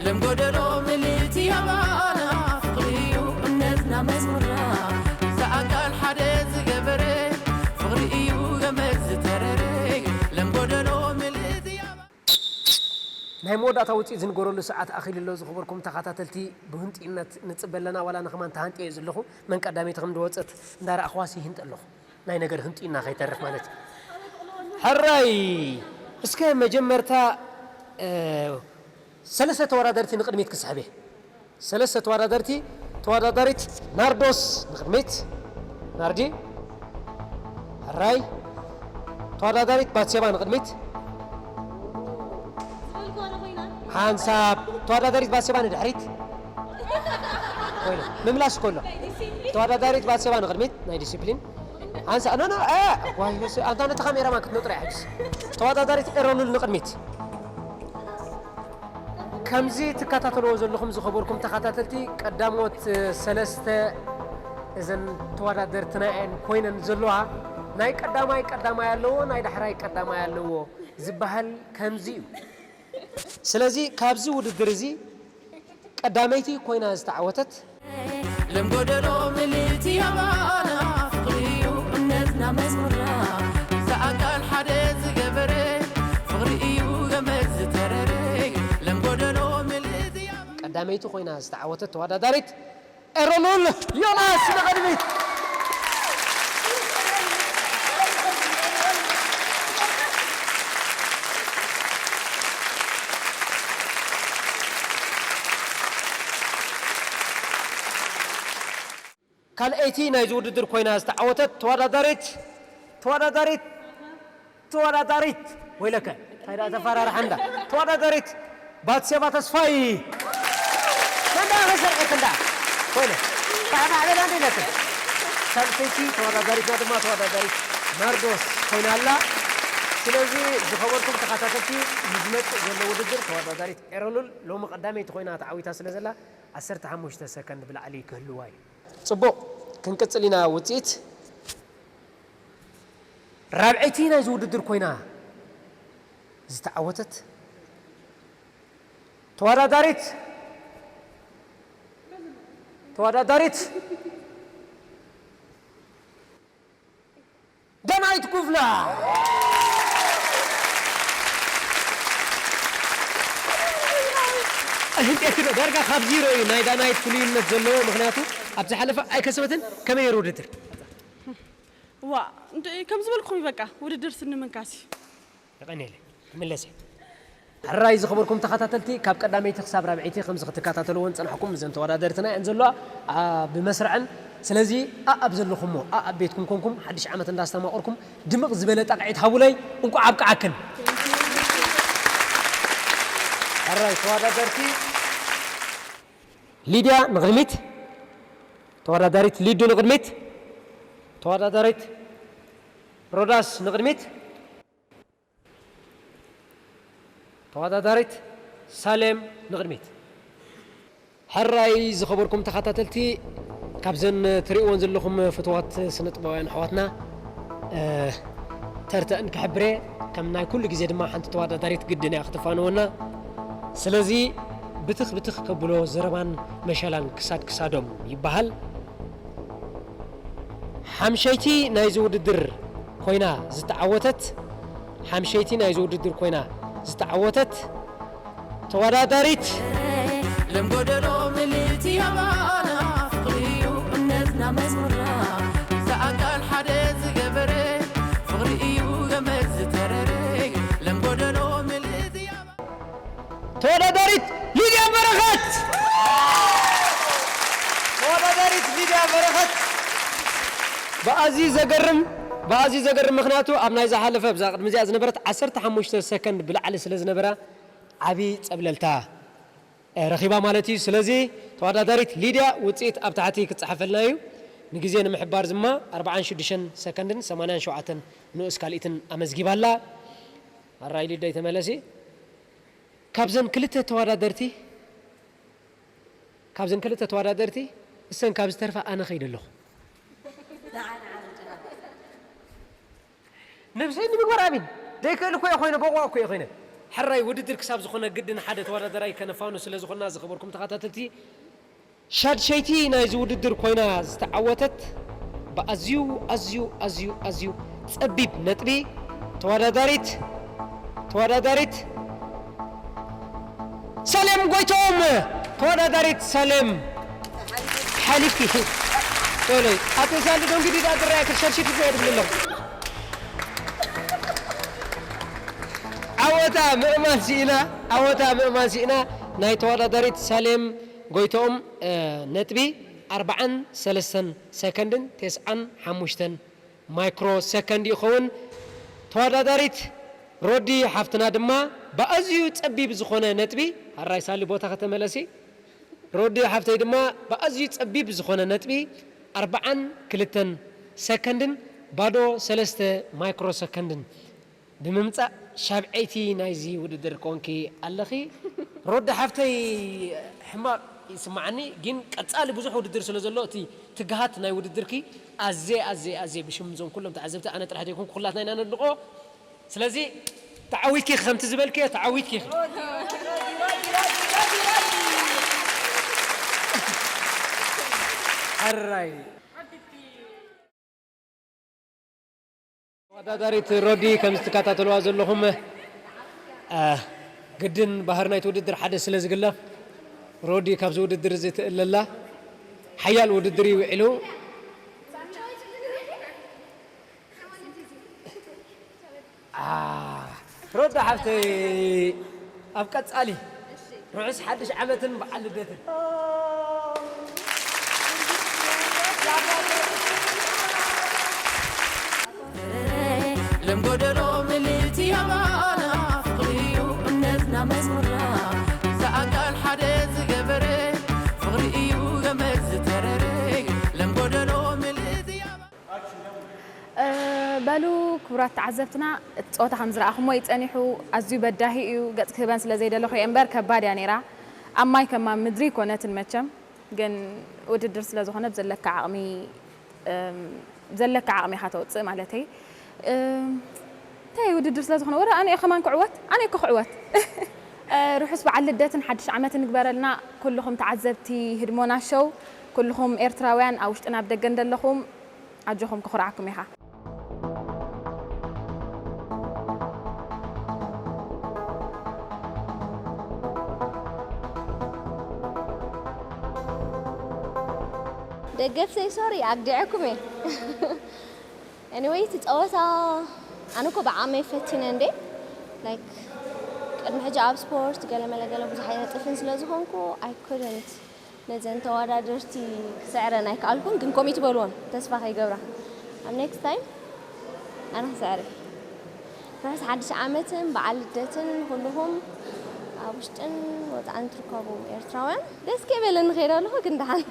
ለም ጎደሎ ምልእቲ ኣባና ፍቕሪ እዩ እምነትና መዝሙርና ዝኣካል ሓደ ዝገበረ ፍቕሪ እዩ ገመድ ዝተረረ ለም ጎደሎ ምልእቲ ኣባና ናይ መወዳእታ ውፅኢት ዝንገረሉ ሰዓት ኣኺሉ ኣሎ። ዝኸበርኩም ተኸታተልቲ ብህንጥዩነት ንፅበ ኣለና። ዋላ ንኸማን ተሃንጥየ እየ ዘለኹ። መን ቀዳመይቲ ከም ዝወፀት እንዳረኣኽዋስ ይህንጥ ኣለኹ። ናይ ነገር ህንጥዩና ከይተርፍ ማለት እዩ። ሕራይ እስከ መጀመርታ እ፣ ሰለስተ ተወዳደርቲ ንቕድሚት ክስሕብ እየ። ሰለስተ ተወዳደርቲ ተወዳዳሪት ናርዶስ ንቕድሚት ናርዲ ሕራይ ተወዳዳሪት ባትሴባ ንቕድሚት ሓንሳብ ተወዳዳሪት ባትሴባ ንድሕሪት ኮይና ምምላስ ከሎ ተወዳዳሪት ባትሴባ ንቕድሚት ናይ ዲሲፕሊን ሓንሳ ኖ ኖ እ፣ ዋይ፣ ዮሴ፣ ኣንታ ነቲ ካሜራማን ክትነጥሮ እያ ሕጅስ ተወዳዳሪት ኤረሉል ንቕድሚት ከምዚ ትከታተልዎ ዘለኹም ዝኸበርኩም ተኸታተልቲ ቀዳሞት ሰለስተ እዘን ተወዳደርትና እየን ኮይነን ዘለዋ ናይ ቀዳማይ ቀዳማይ ኣለዎ ናይ ዳሕራይ ቀዳማይ ኣለዎ ዝበሃል ከምዚ እዩ ስለዚ ካብዚ ውድድር እዚ ቀዳመይቲ ኮይና ዝተዓወተት ለም ጎደሎ ምልእቲ ኣባና ፍቕሪ እዩ እምነትና መዝሙርና ዝኣካል ሓደ ዝገበረ ፍቕሪ እዩ ገመድ ዝተረረ ለም ጎደሎ ምልእቲ ኣባና ቀዳመይቲ ኮይና ዝተዓወተት ተወዳዳሪት ኤሮሉል ዮናስ ንቕድሚት ካልኣይቲ ናይዚ ውድድር ኮይና ዝተዓወተት ተወዳዳሪት ተወዳዳሪት ተወዳዳሪት ወይለከ እንታይ ደኣ ተፈራርሓ እንዳ ተወዳዳሪት ባትሴባ ተስፋይ መንዳ ከሰርቀት እንዳ ኮይነ ባዕባዕ በላ እንደ ኢለከ ሳልሰይቲ ተወዳዳሪትና ድማ ተወዳዳሪት ናርዶስ ኮይና ኣላ ስለዚ ዝኸበርኩም ተኸታተልቲ ንዝመፅእ ዘሎ ውድድር ተወዳዳሪት ኤረሉል ሎሚ ቀዳመይቲ ኮይና ተዓዊታ ስለ ዘላ ዓሰርተ ሓሙሽተ ሰከንድ ብላዕሊ ክህልዋ እዩ ፅቡቕ ክንቅፅል ኢና ውፅኢት ራብዐይቲ ናይዚ ውድድር ኮይና ዝተዓወተት ተወዳዳሪት ተወዳዳሪት ዳናይት ኩፍላ ህንጤት ዳርጋ ካብ ዚሮ እዩ ናይ ዳናይት ፍሉይነት ዘለዎ ምክንያቱ ኣብ ዝሓለፈ ኣይከሰበትን ከመይ ነይሩ ውድድር ዋ፣ እንደ-፣ ከም ዝበልኩም እዩ፣ በቃ ውድድር ስኒ ምንካስ እዩ። የቐንየለይ። ክምለስ እየ። ሕራይ ዝኸበርኩም ተኸታተልቲ፣ ካብ ቀዳመይቲ ክሳብ ራብዐይቲ ከምዚ ክትከታተልዎን ጸናሕኩም፣ እዘን ተወዳደርትና እየን ዘለዋ፣ ኣ፣ ብመስርዐን። ስለዚ፣ ኣ፣ ኣብ ዘለኹሞ፣ ኣ፣ ኣብ ቤትኩም ኮንኩም፣ ሓድሽ ዓመት እንዳስተማቐርኩም፣ ድምቕ ዝበለ ጣቕዒት ሃቡለይ። እንቋዕ ኣብቅዓክን። ሕራይ ተወዳደርቲ፣ ሊድያ ንቕድሚት። ተወዳዳሪት ሊዱ ንቕድሚት። ተወዳዳሪት ሮዳስ ንቕድሚት። ተወዳዳሪት ሳሌም ንቕድሚት። ሕራይ ዝኸበርኩም ተኸታተልቲ፣ ካብዘን ትርእይወን ዘለኹም ፍትዋት ስነ ጥበባውያን ኣሕዋትና፣ እ፣ ተርተእን ክሕብሬ፣ ከም ናይ ኩሉ ግዜ ድማ ሓንቲ ተወዳዳሪት ግድን እያ ክትፋነወና። ስለዚ ብትኽ ብትኽ ከብሎ ዘረባን መሸላን ክሳድ ክሳዶም ይበሃል። ሓምሸይቲ ናይዚ ውድድር ኮይና ዝተዓወተት፣ ሓምሸይቲ ናይዚ ውድድር ኮይና ዝተዓወተት ተወዳዳሪት ለምጎደሎ ምልእቲ ኣባና ፍቕሪ እዩ እምነትና መዝሙርና። እዛ ኣካል ሓደ ዝገበረ ፍቕሪ እዩ ገመድ ዝተረረ። ለምጎደሎ ምልእቲ ኣባና ተወዳዳሪት ሊድያ በረኸት! ተወዳዳሪት ሊድያ በረኸት! ብኣዝዩ ዘገርም፣ ብኣዝዩ ዘገርም ምኽንያቱ ኣብ ናይ ዝሓለፈ፣ ብዛ ቅድሚ እዚኣ ዝነበረት ዓሰርተ ሓሙሽተ ሰከንድ ብላዕሊ ስለ ዝነበራ ዓቢ ጸብለልታ፣ እ፣ ረኺባ ማለት እዩ። ስለዚ ተወዳዳሪት ሊድያ ውጽኢት ኣብ ታሕቲ ክጸሓፈልና እዩ። ንግዜ ንምሕባር ድማ ኣርብዓን ሽዱሽተን ሰከንድን ሰማንያን ሸውዓተን ንኡስ ካልኢትን ኣመዝጊባ ኣላ። ኣራይ ሊደይ ተመለሲ። ካብዘን ክልተ ተወዳደርቲ፣ ካብዘን ክልተ ተወዳደርቲ እሰን ካብ ዝተርፋ ኣነ ኸይደ ኣለኹ። ነብሰይ ንምግባር ኣሚን ደይክእል እኮ እየ ኮይነ፣ በቑዋ እኮ እየ ኮይነ። ሕራይ ውድድር ክሳብ ዝኾነ ግድን ሓደ ተወዳደራይ ከነፋኑ ስለ ዝኾንና ዝኸበርኩም ተኸታተልቲ፣ ሻድሸይቲ ናይዚ ውድድር ኮይና ዝተዓወተት ብኣዝዩ፣ ኣዝዩ፣ ኣዝዩ፣ ኣዝዩ ጸቢብ ነጥቢ ተወዳዳሪት፣ ተወዳዳሪት ሳሌም ጎይቶም፣ ተወዳዳሪት ሳሌም ሓሊፍኪ። ቶሎ፣ ኣቶ ሳሊ ዶ እንግዲህ ዳድራ ክትሸርሽት እኮ እየ ትብሎ። ዓወታ ምእማን ስኢና፣ ዓወታ ምእማን ስኢና። ናይ ተወዳዳሪት ሳሌም ጎይትኦም፣ እ፣ ነጥቢ ኣርብዓን ሰለስተን ሰከንድን ተስዓን ሓሙሽተን ማይክሮ ሰከንድ ይኸውን። ተወዳዳሪት ሮዲ ሓፍትና ድማ ብኣዝዩ ጸቢብ ዝኾነ ነጥቢ፣ ኣራይ ሳሊ ቦታ ከተመለሲ፣ ሮዲ ሓፍተይ ድማ ብኣዝዩ ጸቢብ ዝኾነ ነጥቢ ኣርብዓን ክልተን ሰከንድን ባዶ ሰለስተ ማይክሮ ሰከንድን ብምምጻእ ሻብዐይቲ ናይዚ ውድድር ኮንኪ ኣለኺ። ሮዲ ሓፍተይ፣ ሕማቕ ይስምዓኒ፣ ግን ቀጻሊ ብዙሕ ውድድር ስለ ዘሎ፣ እቲ ትግሃት ናይ ውድድርኪ ኣዝየ፣ ኣዝየ፣ ኣዝየ ብሽም እዞም ኩሎም ተዓዘብቲ፣ ኣነ ጥራሕ ዘይኮንኩ ኩላትና ኢና ነድንቖ። ስለዚ ተዓዊትኪ፣ ከምቲ ዝበልክዮ ተዓዊትኪ። ሕራይ። ተወዳዳሪት ሮዲ፣ ከም ዝትከታተልዋ ዘለኹም፣ አ፣ ግድን ባህሪ ናይቲ ውድድር ሓደ ስለ ዝግለፍ፣ ሮዲ ካብዚ ውድድር እዚ ትእለላ። ሓያል ውድድር እዩ ውዒሉ። አ፣ ሮዳ ሓፍተይ፣ ኣብ ቀጻሊ ርሑስ ሓድሽ ዓመትን በዓል ልደትን። ለም ጎደሎ ምልእቲ ኣባና ፍቕሪ እዩ እምነትና መዝሙርና። እዚ ኣካል ሓደ ዝገበረ ፍቕሪ እዩ ገመድ ዝተረረ። ለም ጎደሎ ምልእቲ ኣባና እ፣ በሉ ክቡራት ተዓዘብትና፣ እቲ ጸወታ ከም ዝረኣኹሞ እዩ ጸኒሑ። ኣዝዩ በዳሂ እዩ። ገጽ ክህበን ስለ ዘይደለኹ እየ እምበር፣ ከባድ እያ ነይራ። ኣብ ማይ ከማን ምድሪ ኣይኮነትን መቸም፣ ግን ውድድር ስለ ዝኾነ ብዘለካ ዓቕሚ፣ እም፣ ብዘለካ ዓቕሚ ኢኻ ተውጽእ ማለተይ። እም፣ እንታይ ውድድር ስለ ዝኾነ፣ ወረ ኣነ እየ ከማን ክዕወት፣ ኣነ እኮ ክዕወት። እ፣ ርሑስ በዓል ልደትን ሓድሽ ዓመትን ይግበረልና። ኩልኹም ተዓዘብቲ ህድሞና ሾው፣ ኩልኹም ኤርትራውያን ኣብ ውሽጥን ኣብ ደገን ዘለኹም፣ ኣጆኹም፣ ከኹርዓኩም ኢኻ። ደገፍተይ፣ ሶሪ፣ ኣግዲዐኩም እየ። Anyway እቲ ፀወታ ኣነ እኮ ብዓመይ ፈቲነ እንዴ like ቅድሚ ሕጂ ኣብ ስፖርት ገለመለ ገለ ብዙሕ ኣይነጥፍን ስለ ዝኾንኩ I couldn't ነዘን ተወዳደርቲ ክስዕረን ኣይከኣልኩን። ግን ከምኡ ትበልዎን ተስፋ ከይገብራ ኣብ next time ኣነ ክስዕር እየ። ርሑስ ሓድሽ ዓመትን በዓል ልደትን ንኹልኹም ኣብ ውሽጥን ወፃእን ትርከቡ ኤርትራውያን። ደስ ከይበለኒ ከይደ ኣለኹ ግን ደሓን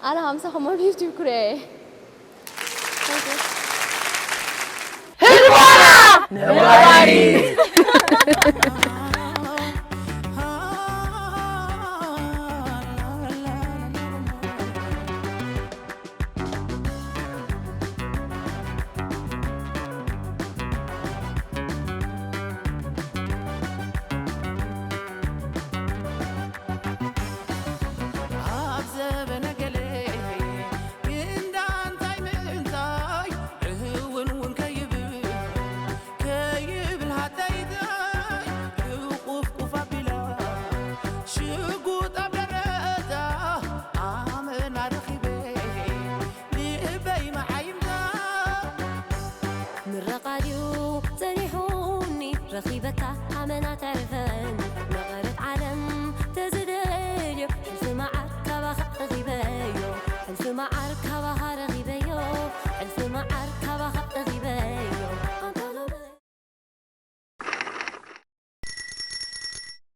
ኣነ ሃምሳ ከማን ዩቱብ ክሪኦ እየ። ህድሞና ነባሪት።